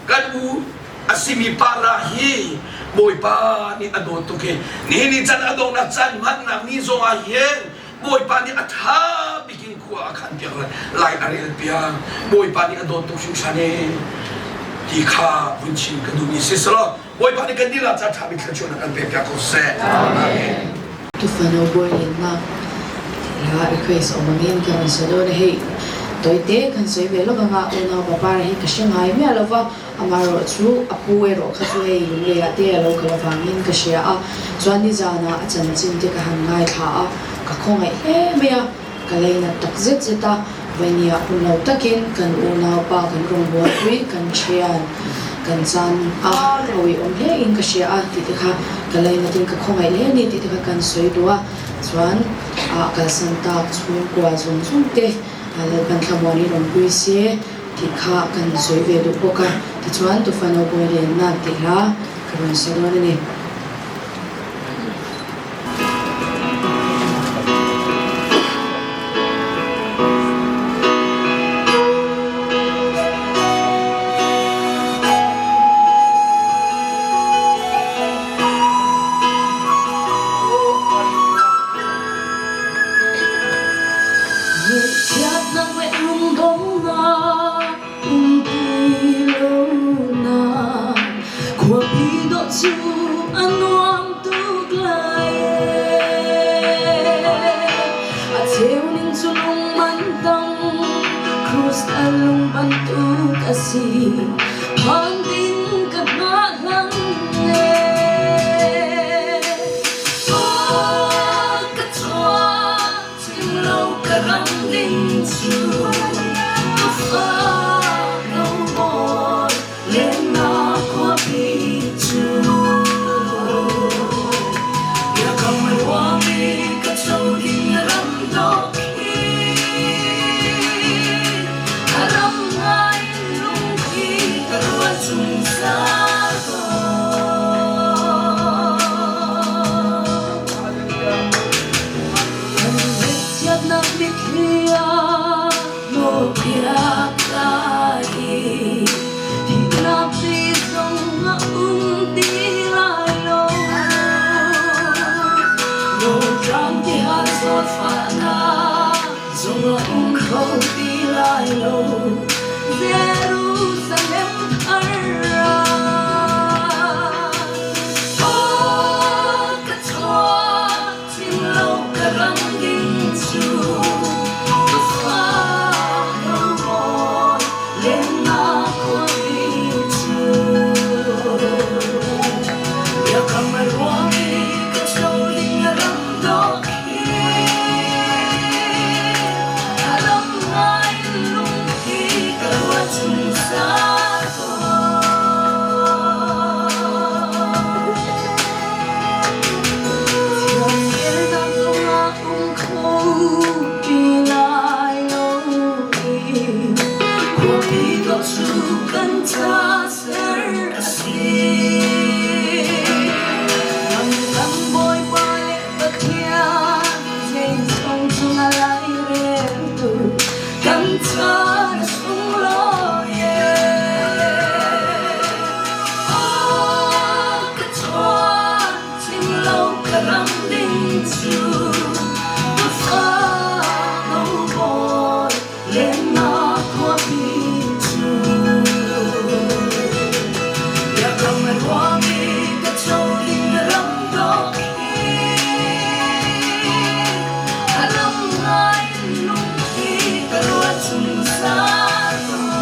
kan u a simi para hi Bawipa nih a dawt tuk hi nihin ni can a donghnak caan hmannak ni zong ah hin Bawipa nih a ṭha bikin khua a khan piak lai lai a rel piak Bawipa nih a dawt tuk hringhran e ti kha vun chim ka duhmi si selaw Bawipa nih kan dihlak ca ṭha bik thluachuahnak kan pek piak ko seh. Amen. Tufano bawilennak hla request awm angin ka rawn sawi dawn a hei. Tawite kan sawi ve lawk anga unau papar hi ka hre ngai miah lova, amaherawh chu a pu erawh kha chu hei lunglei ah te a lo kal avangin ka hria a, chuan nizanah a chanchin te ka han ngaithla a, ka khawngaih hle mai a. Ka leinat tak zet zet a, vawinia hun lo takin kan unaupa kan rawngbawlpui kan thian kan chan a, awihawm hle in ka hria a tih te kha ka leinatin ka khawngaih hle a ni tih te kha kan sawi duh a, chuan ah kalsan tak chhungkua zawng zawng te Lalpan thlamuanin awmpui se tih kha kan sawi ve duh bawk a, tichuan Tufano bawi lennak tih hla ka rawn sa dawn a ni. Ngaihchiatnak le lungdonghnak umpi lonak khuapi dawh cu a nuam tuk lai ee. A cheu ning cu lung man tang crystal lung bantuk a si phan ding ka hngah hlang ee. Aw ka chuak Chimlo ka ram ding cu ka fak lo maw lennak khuapi cu Biakam ruang i ka co ding ram dawh khi a ram ngai lungthi. lo Jerusalem thar ah. Aw ka chuak cim lo ka ram ding cu ka fak lo mawi lennak khuapi cu. Biakam a ruang i ka co ding a ram dawh khi a ram ngai lungthi ka ruat zungzal tawn. Thiannak zongah um kho ti lai lo i khuapi dawh cu kan ca ser a si. Ram kan Bawipa le Pathian zeizong cungah laireltu kan caan a sunglawi ee. Aw ka chuan cim lo ka ram ding cu tufa no bawi lennak khuapi cu. Biakam a ruang i ka co ding ram dawh khi a ram ngai lungthi ka ruat zungzal tawn.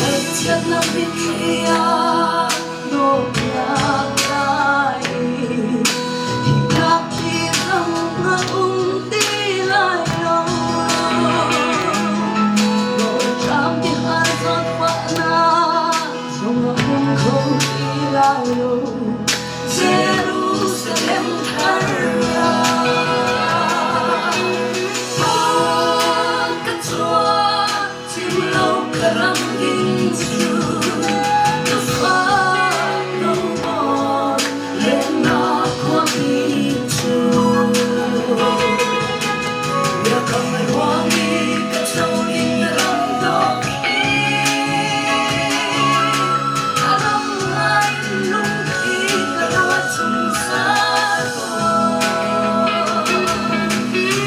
Ngaihchiatnak mitthli ah dawtnak lai hi tlak ram a um ti lai lo. Rawlṭam ti har zawtfahnak zong a um kho ti lai lo. Jerusalem thar ah ka chuak cim lo ka ram ding cu ka fak lo maw lennak khuapi cu. Biakam ruang i ka co ding ram dawh khi a ram ngai lungthi ka ruat zungzal tawn.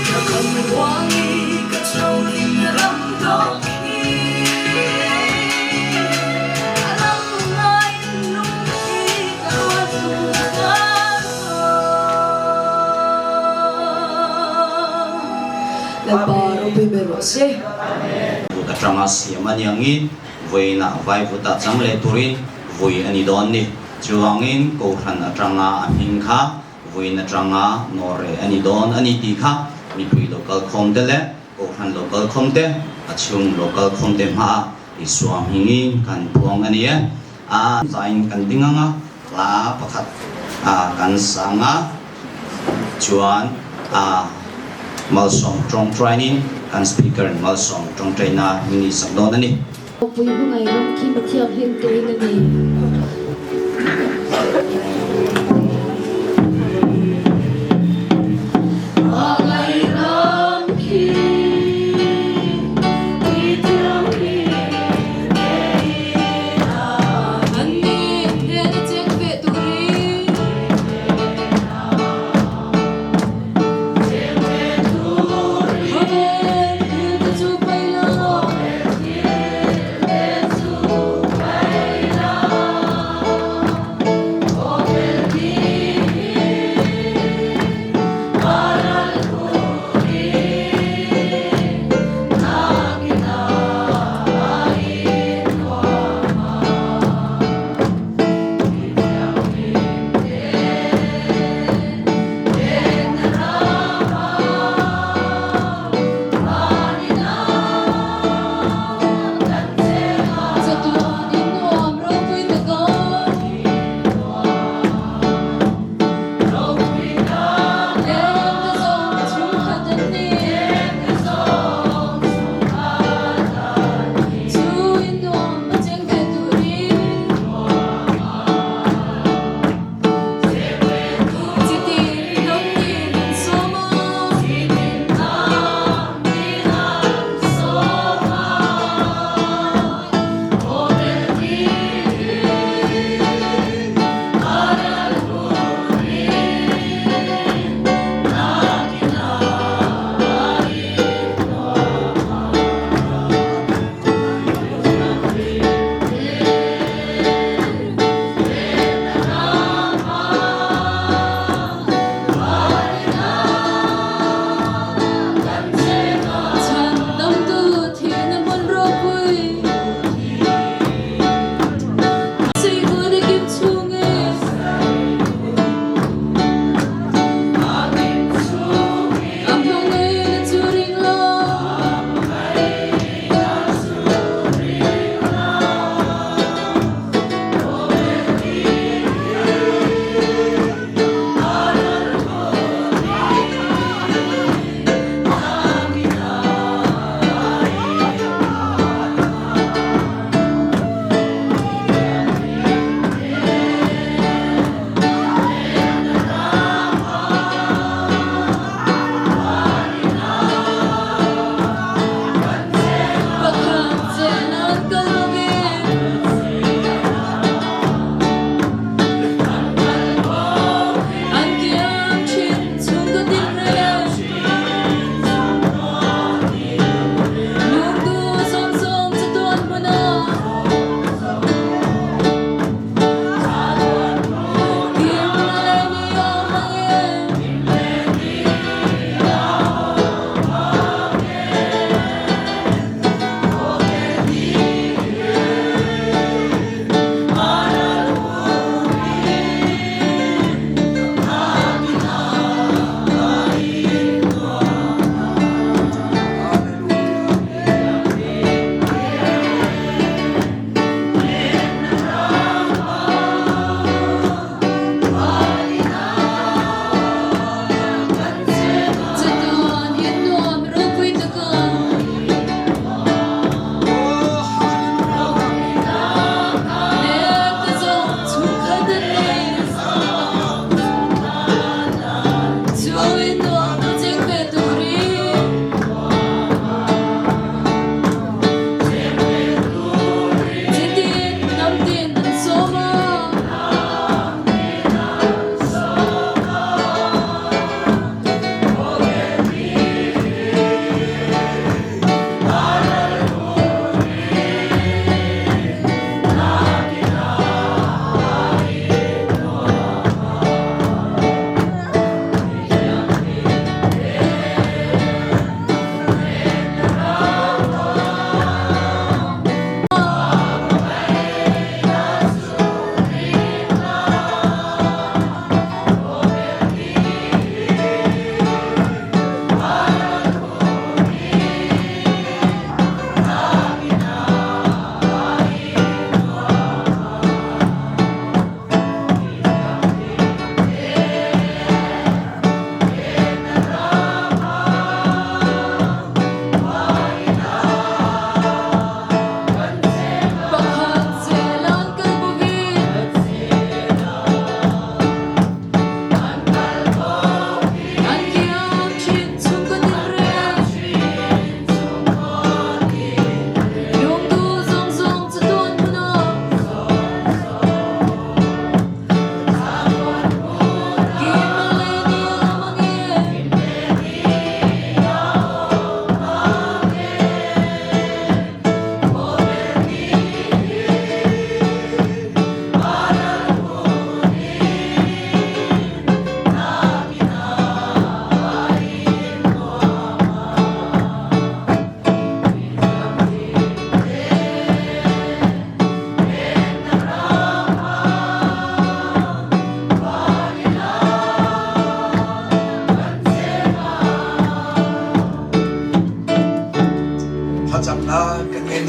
Biakam ruang i ka co ding ram dawh khi a ram ngai lungthi ka ruat zungzal tawn. Lalpa ropui ber rawh se. Vut atanga siam a ni angin vawiinah vaivut ah chang leh turin vui a ni dawn ni. Chuvangin Kohhran atanga a hming kha vawiin atanga nawr reh a ni dawn a ni tih kha mipui local khawm te leh Kohhran local khawm te, a chhung local khawm te hmaah Isua hmingin kan puang a ni e. A zain kan ding anga hla pakhat kan sang a, chuan malsawm tawngtainin kan speaker in malsawm tawngtaina min i sak dawn a ni. Pui hmangai ram khi mi thianghlim tein a ni. Hmangai ram khi mi thianghlim tein a Annih he na cheng ve turin. Khawvel thil te cu pei lo.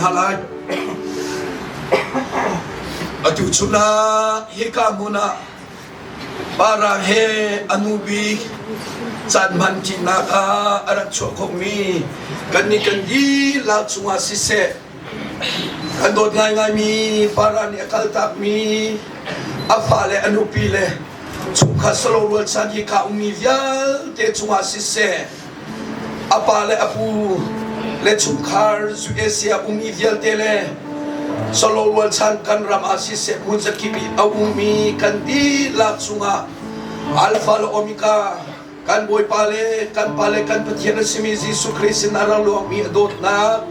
hna lai. Atu chun ah hika hmun ah Parang he a nu bik caan hman ṭinak ah a rak chuah khomi kannih kan dihlak cungah siseh, kan dawt ngaingaimi Para nih a kaltakmi a fale a nupi le chungkhat salo rualchan hika ummi vialte cungah siseh, a pa le a pu le chungkhar USA ummi vialte le solo rualchan kan ram ah siseh hmun zakip i a ummi kan dihlak chungah Alpha le Omega kan Bawipa le kan Pa le kan Pathian a simi Jesuh Khrih sin a rak luangmi a dawtnak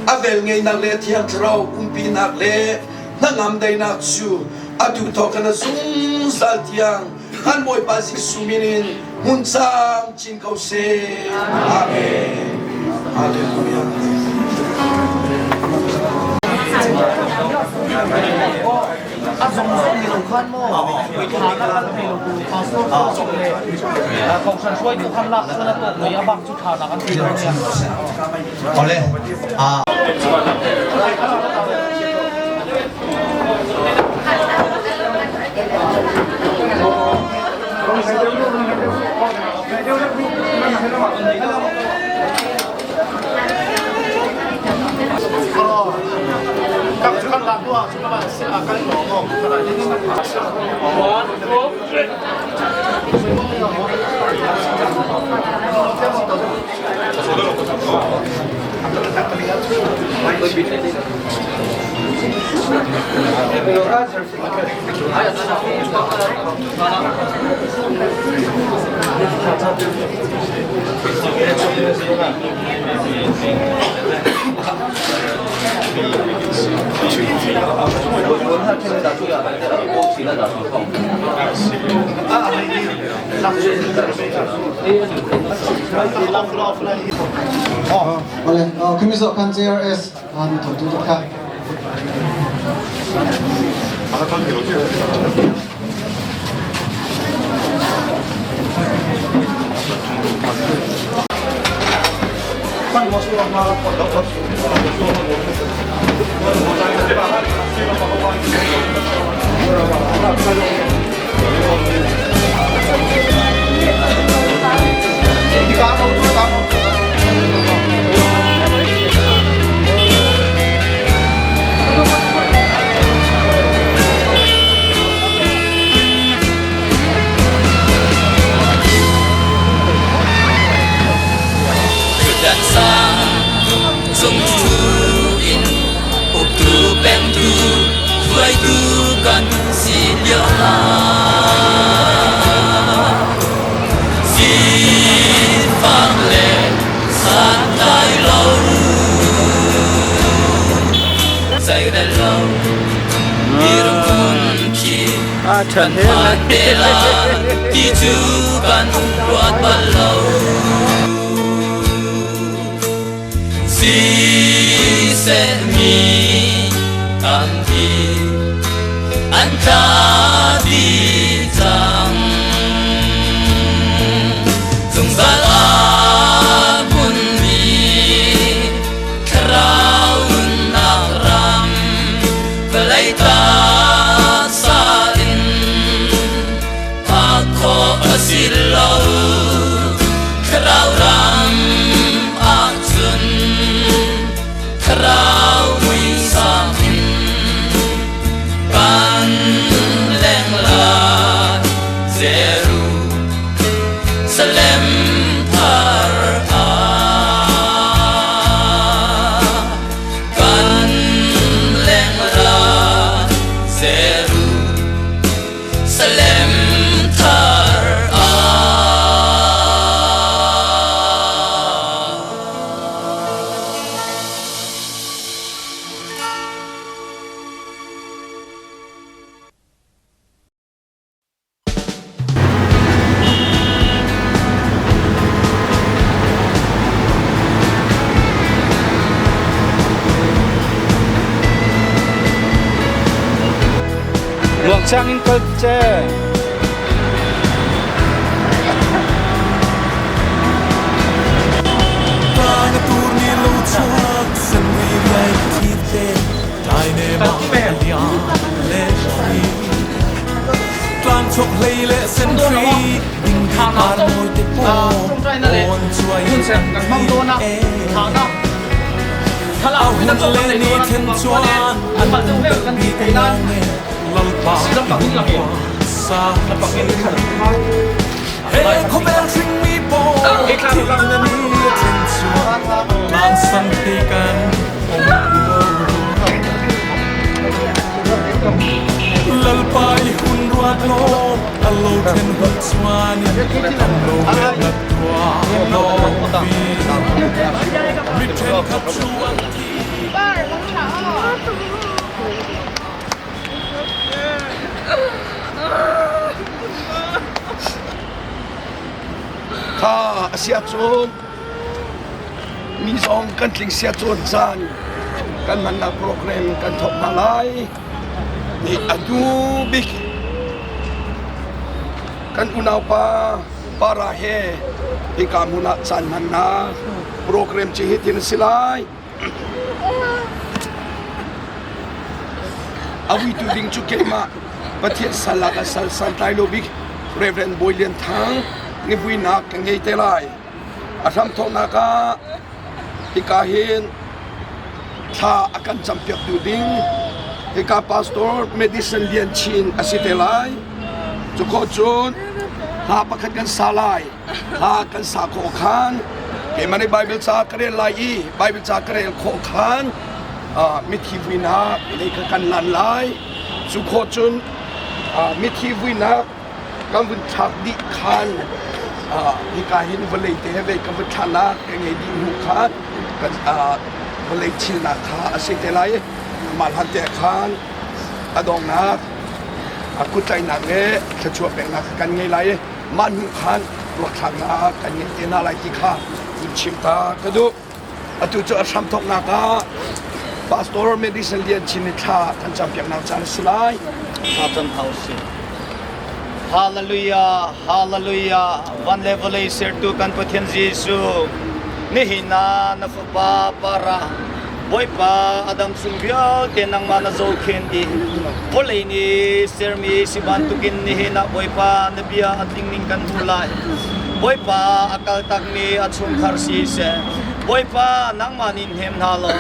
a velngeihnak le a Thiang Thlarau umpinak le hnangam daihnak cu atu thawk in a zungzal tiang kan Bawipa Jesuh min in hmun cang chin ko seh. Amen. Hallelujah. A zong zong ni lo khan maw tha na kal thei lo tu pastor zong le kohhran hruaitu khan lak chuan a tawk mei a bak cu tha na kan thei lo nia. Ole. Ah. Ole, kami zo kan JRS an thawtu kha. Thutdan sang cung thu in uktu pengtu hruaitu kan si lio ah sifak le santlai lo zeirel lo dirhmun khi kan phan te lai ti cu kan ruat bal lo. Siseh mi tampi an tla dih cang. Zungzal ah hmunmi thlarau nunnak ram vawlei taksa in phak khawh a si lo. Thlarau ram ahcun thlarau muisam in kan leng lai Jerusalem thar ah kan leng lai Jerusalem thar ah. Muangchang in kal che. ṭawngṭainak le hunserh kan hmang dawn a thlahnak thlarau in a cawk kan nei dawn a chungah chuan anmah deuh vek kan ti thei nain si lampak in lang in lampak in Lalpa i hun ruat law a lo then hun chuan in lo let tua lo vi mi then khat chu an thi. Kha a si ahcun mi zong kan tling sia cawn caan kan hmannak program kan thawk hna lai. Ni a hnu bik kan unaupa Para he hika hmun ah caan hmannak program ci hitin a si lai. A vuitu ding cu keimah Pathian sal ah ka sal santlai lo bik Reverend Bawi Lian Thang ni vuinak ka ngei te lai. A hramthawknak ah hika hin thla a kan campiaktu ding hika pastor Medicine Lian Chin a si te lai. Cu khawh cun hla pakhat kan sa lai. Hla kan sa khawh khan keimah nih Bible ca ka rel lai i Bible ca ka rel khawh khan mithi vuinak lei kha kan lan lai. Cu khawh cun mithi vuinak kan vun thlak dih khan hika hin vawlei te he vei kan vun thlahnak ka ngei dih hnu khan kan vawlei thilnak kha a si te lai. Mah hlan te khan a dongnak a kuttlaihnak le thluachuah peknak kan ngei lai i mah hnu khan ruakthlaknak kan ngei te hna lai ti kha vun chim ta ka duh. Atu cu a hramthawknak ah Pastor Medicine Lian Chin nih thla kan campiaknak caan a si lai. Thla cam hau si. Hallelujah, hallelujah. Van le vawlei sertu kan Pathian Jesuh. Nihin ah na fapa para Bawipa Adam chung vialte nangmah na zohkhen i vawlei nih sermi si bantukin nihin ah Bawipa na bia a tling ning kan hmuh lai. Bawipa a kaltakmi a chungkhar si seh. Bawipa nangmah nih hnem hna law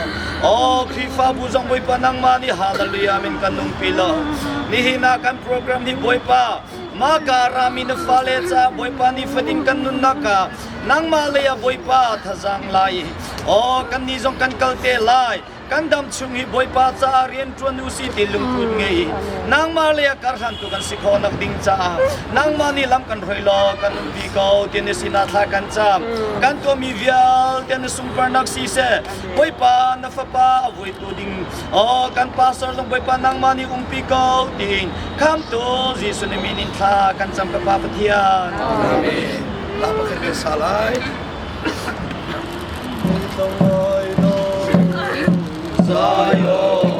Aw Khrihfabu zong Bawipa nangmah nih hallelujah min kan nungpi law nihin ah kan program hi Bawipa maka rami na fale ca Bawipa ni fatin kan nunnak ah nangmah lei ah Bawipa thazaang lai aw kan nih zong kan kal te lai kan dam chung hi Bawipa caah rian ṭuan u si ti lungput ngei nangmah lei ah karhlan tu kan si khawh nak ding caah nangmah nih lam kan hruai law kan umpi ko ti na sinah thla kan cam kan tuahmi vialte na sunparnak si seh Bawipa na fapa a vuitu ding aw kan pastor zong Bawipa nangmah nih umpi ko tiin khamtu Jesuh na min in thla kan cam ka Pa Pathian. Amen. La pakhat kan sa lai. Zion,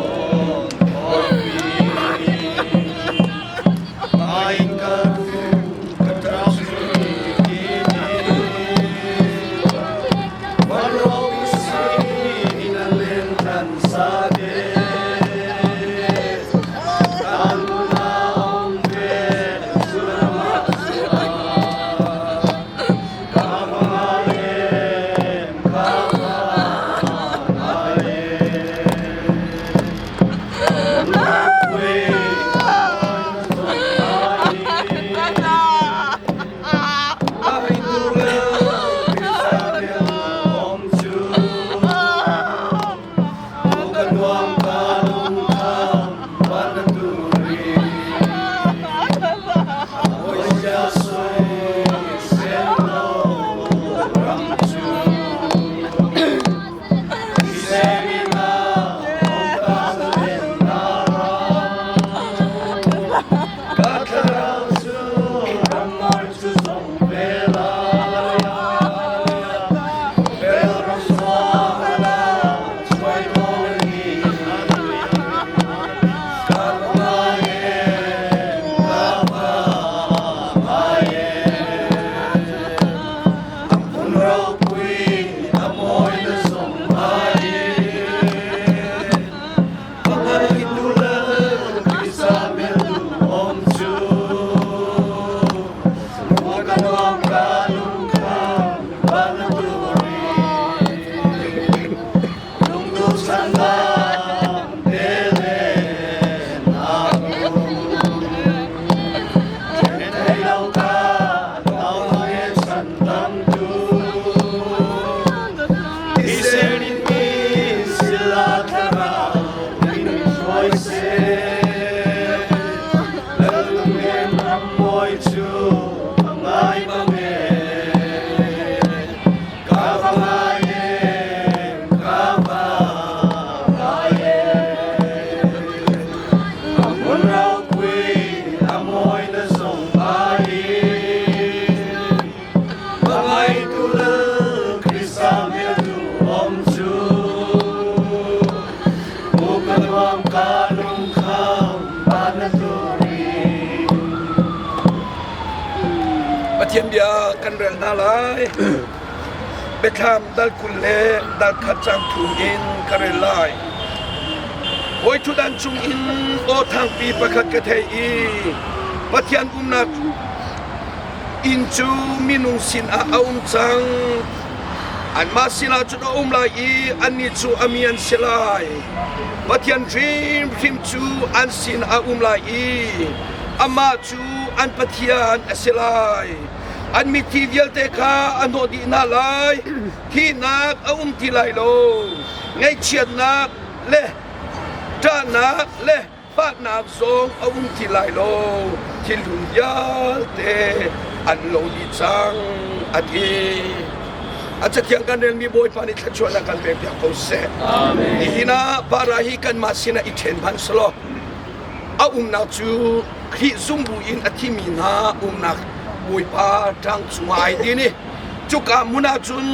Chhandamtu. Thisen in mi sila thlarau in hruai seh. Lalungem ram mawi cu a ngai bang e. Ka va ngai em, ka va ngai em. A hmun ropui a mawi na zong ai. Ka ngaitu lal Krista hmeltu om cu. Mu ka nuam ka lungkham van na turin. Pathian bia kan rel hna lai. Biathlam dal 20 le dal khat cang thum in ka rel lai. Bawi ṭhutdan cung in aw thangpi pakhat ka thei i Pathian umnak inn cu minung sinah a um cang. Anmah sinah cun a um lai i annih cu a mi an si lai. Pathian hrimhrim cu an sin a um lai i amah cu an Pathian a si lai. An mithi vialte kha a hnawh dih hna lai. Thihnak a um ti lai lo. Ngaihchiatnak le ṭahnak le fahnak zong a um ti lai lo. Thilhlun vialte an lo dih cang, a ti. A cathiang kan relmi Bawipa nih thluachuahnak kan pekpiak ko seh. Nihin ah para hi kanmah sinah i ṭhen hmanh selaw a umnak cu Khrih zumbu in a thimi hna umnak Bawipa ṭang cungah ai din i cuka hmun ah cun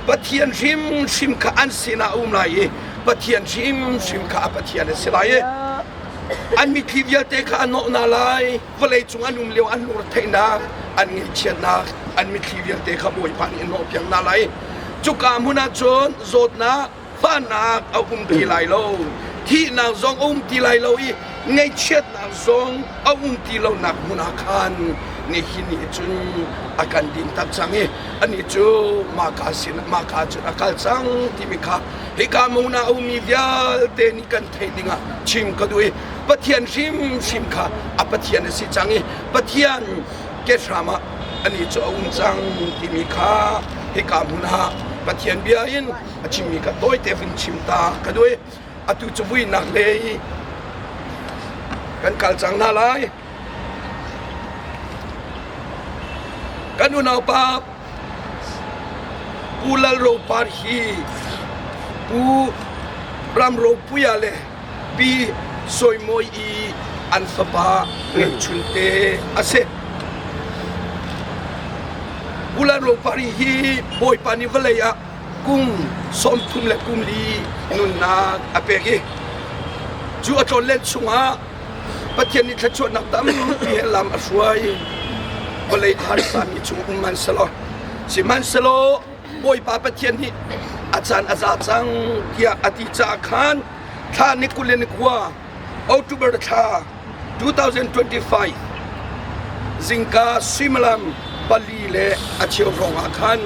Pathian hrimhrim kha an sinah a um lai i Pathian hrimhrim kha a Pathian a si lai i an mitthli vialte kha a hnawh hna lai. Vawlei cung an um lio an lungretheihnak, an ngaihchiatnak, an mitthli vialte kha Bawipa nih a hnawhpiak hna lai. Cuka hmun ah cun zawtnak, fahnak a um ti lai lo. Thihnak zong a um ti lai lo i ngaihchiatnak zong a um ti lonak hmun ah khan nihin ni cun a kan din tak cang i anih cu mahka sin mahka cun a kal cang timi kha hika hmun ah a ummi vialte nih kan theih dingah chim ka duh i Pathian hrimhrim kha a Pathian a si cang i Pathian kehram ah anih cu a um cang timi kha hika hmun ah Pathian bia in a chimmi kha tawite vun chim ta ka duh i atu cu vuinak lei kan kal cang hna lai. Kan unaupa Pu Lal Ro Par hi Pu Ram Ropuia le Pi Sawi Mawi i an fapa ngeihchunte a si. Pu Lal Ro Par hi Bawipa nih vawlei ah kum 30 le kum li nunnak a pek i cu a tlawnlen chungah Pathian nih thluachuahnak tampi he lam a hruai. Vawlei a harsami chung um hmanhselaw sihmanhselaw Bawipa Pathian nih a caan a za cang tiah a ti caah khan thla ni 29 October thla 2025 zingka suimilam pali le a cheu hrawng ah khan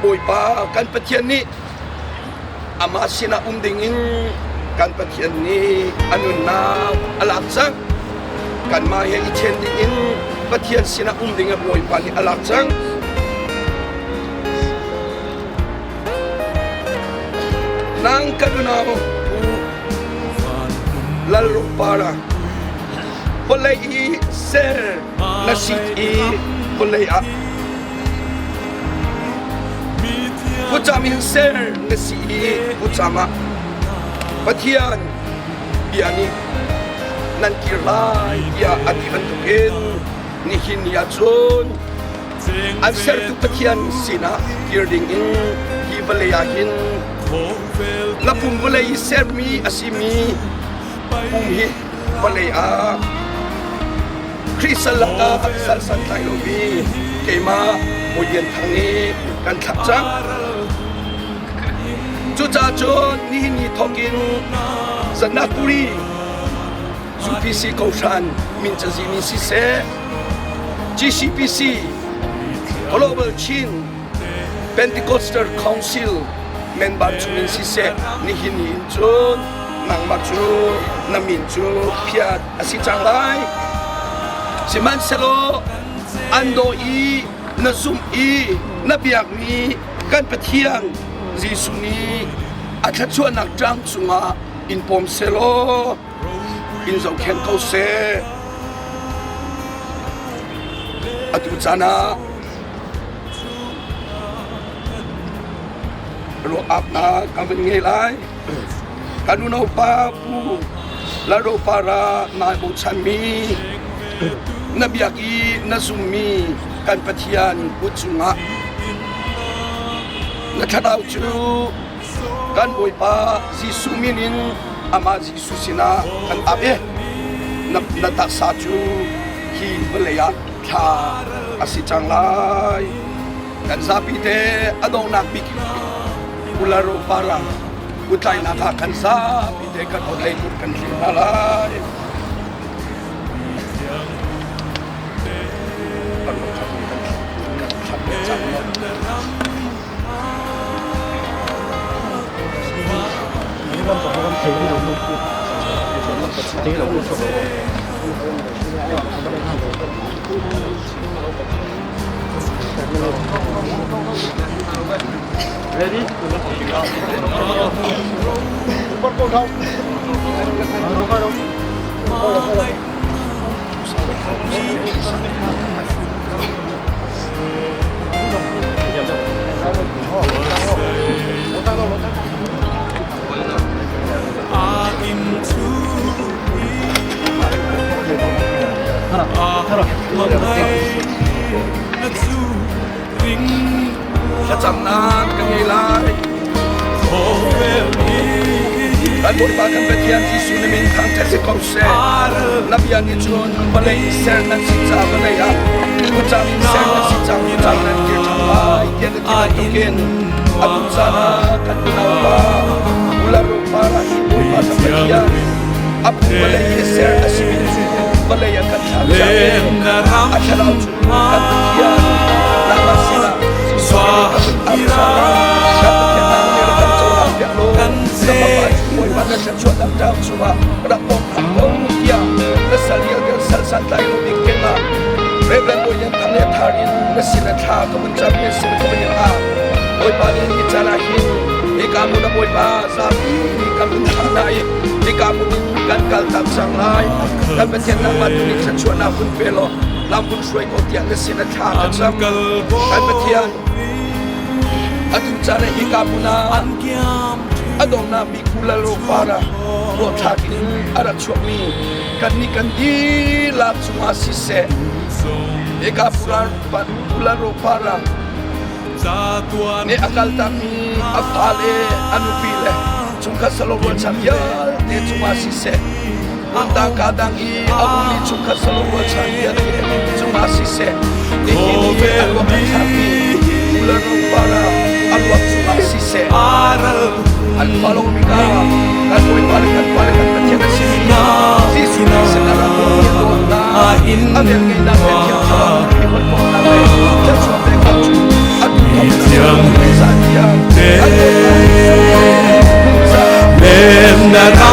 Bawipa kan Pathian nih amah sinah um dingin kan Pathian nih a nunnak a lak cang. Kanmah he i ṭhen dingin Pathian sinah um dingin Bawipa nih a lak cang. Nang ka unau Pu Lalrupara vawlei i ser na si i vawlei ah Vutcam in ser na si i vutcam ah Pathian bia nih nan kir lai tiah a ti bantukin nihin ni ah cun an sertu Pathian sinah kir dingin hi vawlei ah hin na pum vawlei i sermi a simi pum hi vawlei ah Khrih sal lakah sal santlai lomi keimah Bawi Lian Thang nih kan thlak cang. Cucaah cun nihin ni thawkin Zanakpuri UPC Kohhran min cazin in siseh, GCPC Global Chin Pentecostal Council member chungin siseh, nihin ni in cun nangmah cu na min cu phiat a si cang lai. Sihmanhsehlaw an daw i. Na zumh i na biakmi kan Pathian Jesuh nih a thluachuahnak ṭang cungah in pawm sehlaw in zohkhenh ko seh. Atu caan ah ruah-apnak kan van ngei lai. Kan unaupa Pu Lalropara nai bochanmi na biak i na zummi kan Pathian kut cungah na thlarau cu kan Bawipa Jesuh min in amah Jesuh sinah kan ap i na taksa cu hi vawlei ah thla a si cang lai. Kan zapi te a donghnak bik Ularo para utlainak ah kan zapi te kan orhlei kut kan thlir hna lai. Ready? Thlacamnak ka ngei lai. Kan Bawipa kan Pathian Jesuh na min thangṭhat si ko seh. Na bia nih cun vawlei ser nan si ca vawlei ah kucang in ser nan si cang kucang nan kir ṭhan lai tiah na ti bantukin atu caan ah kan unaupa Ularupa hi Bawipa kan Pathian a pu vawlei i ser a simi cu vawlei ah kan thlah cang i a thlarau cu kan Pathian nangmah sinah Jesuh ka vun ap kan Pathian nang nih rak kan cohlang piak law na fapa cu Bawipa na thluachuahnak ṭang chungah rak bawm hram ko tiah na sal vialte sal santlai lo bik te hna Reverend Bawi Lian Thang le thar in na sin a thla ka vun cam na sin ka vun in ah Bawipa nih hi caan ah hin hika hmun a Bawipa zapi nih kan vun thlah hna i hika hmun in kan kal tak cang lai kan Pathian nangmah tu nih thluachuahnak vun pe law lam vun hruai ko tiah na sin a thla ka cam kan Pathian atu caan ah hika hmun ah a donghnak bik Hulalo para ruahthlak in a rak chuakmi kannih kan dihlak cungah siseh hika Hulalo para nih a kaltakmi a fale a nupi le chungkhat salo rualchan vialte cungah siseh hmundang ka dang i a ummi chungkhat salo rualchan vialte cungah siseh nihin i a ruak an thlakmi Hulalo para a ruak cungah siseh an falomi ka kan Bawipa le kan Pa le kan Pathian a simi Jesuh Khrih sin a rak dawtmi a dawtnak a velngeihnak le Thiang Thlarau i hawikomhnak le thluachuah peknak cu atu thawk in a zungzal tiang kan Bawipa Jesuh Na ram.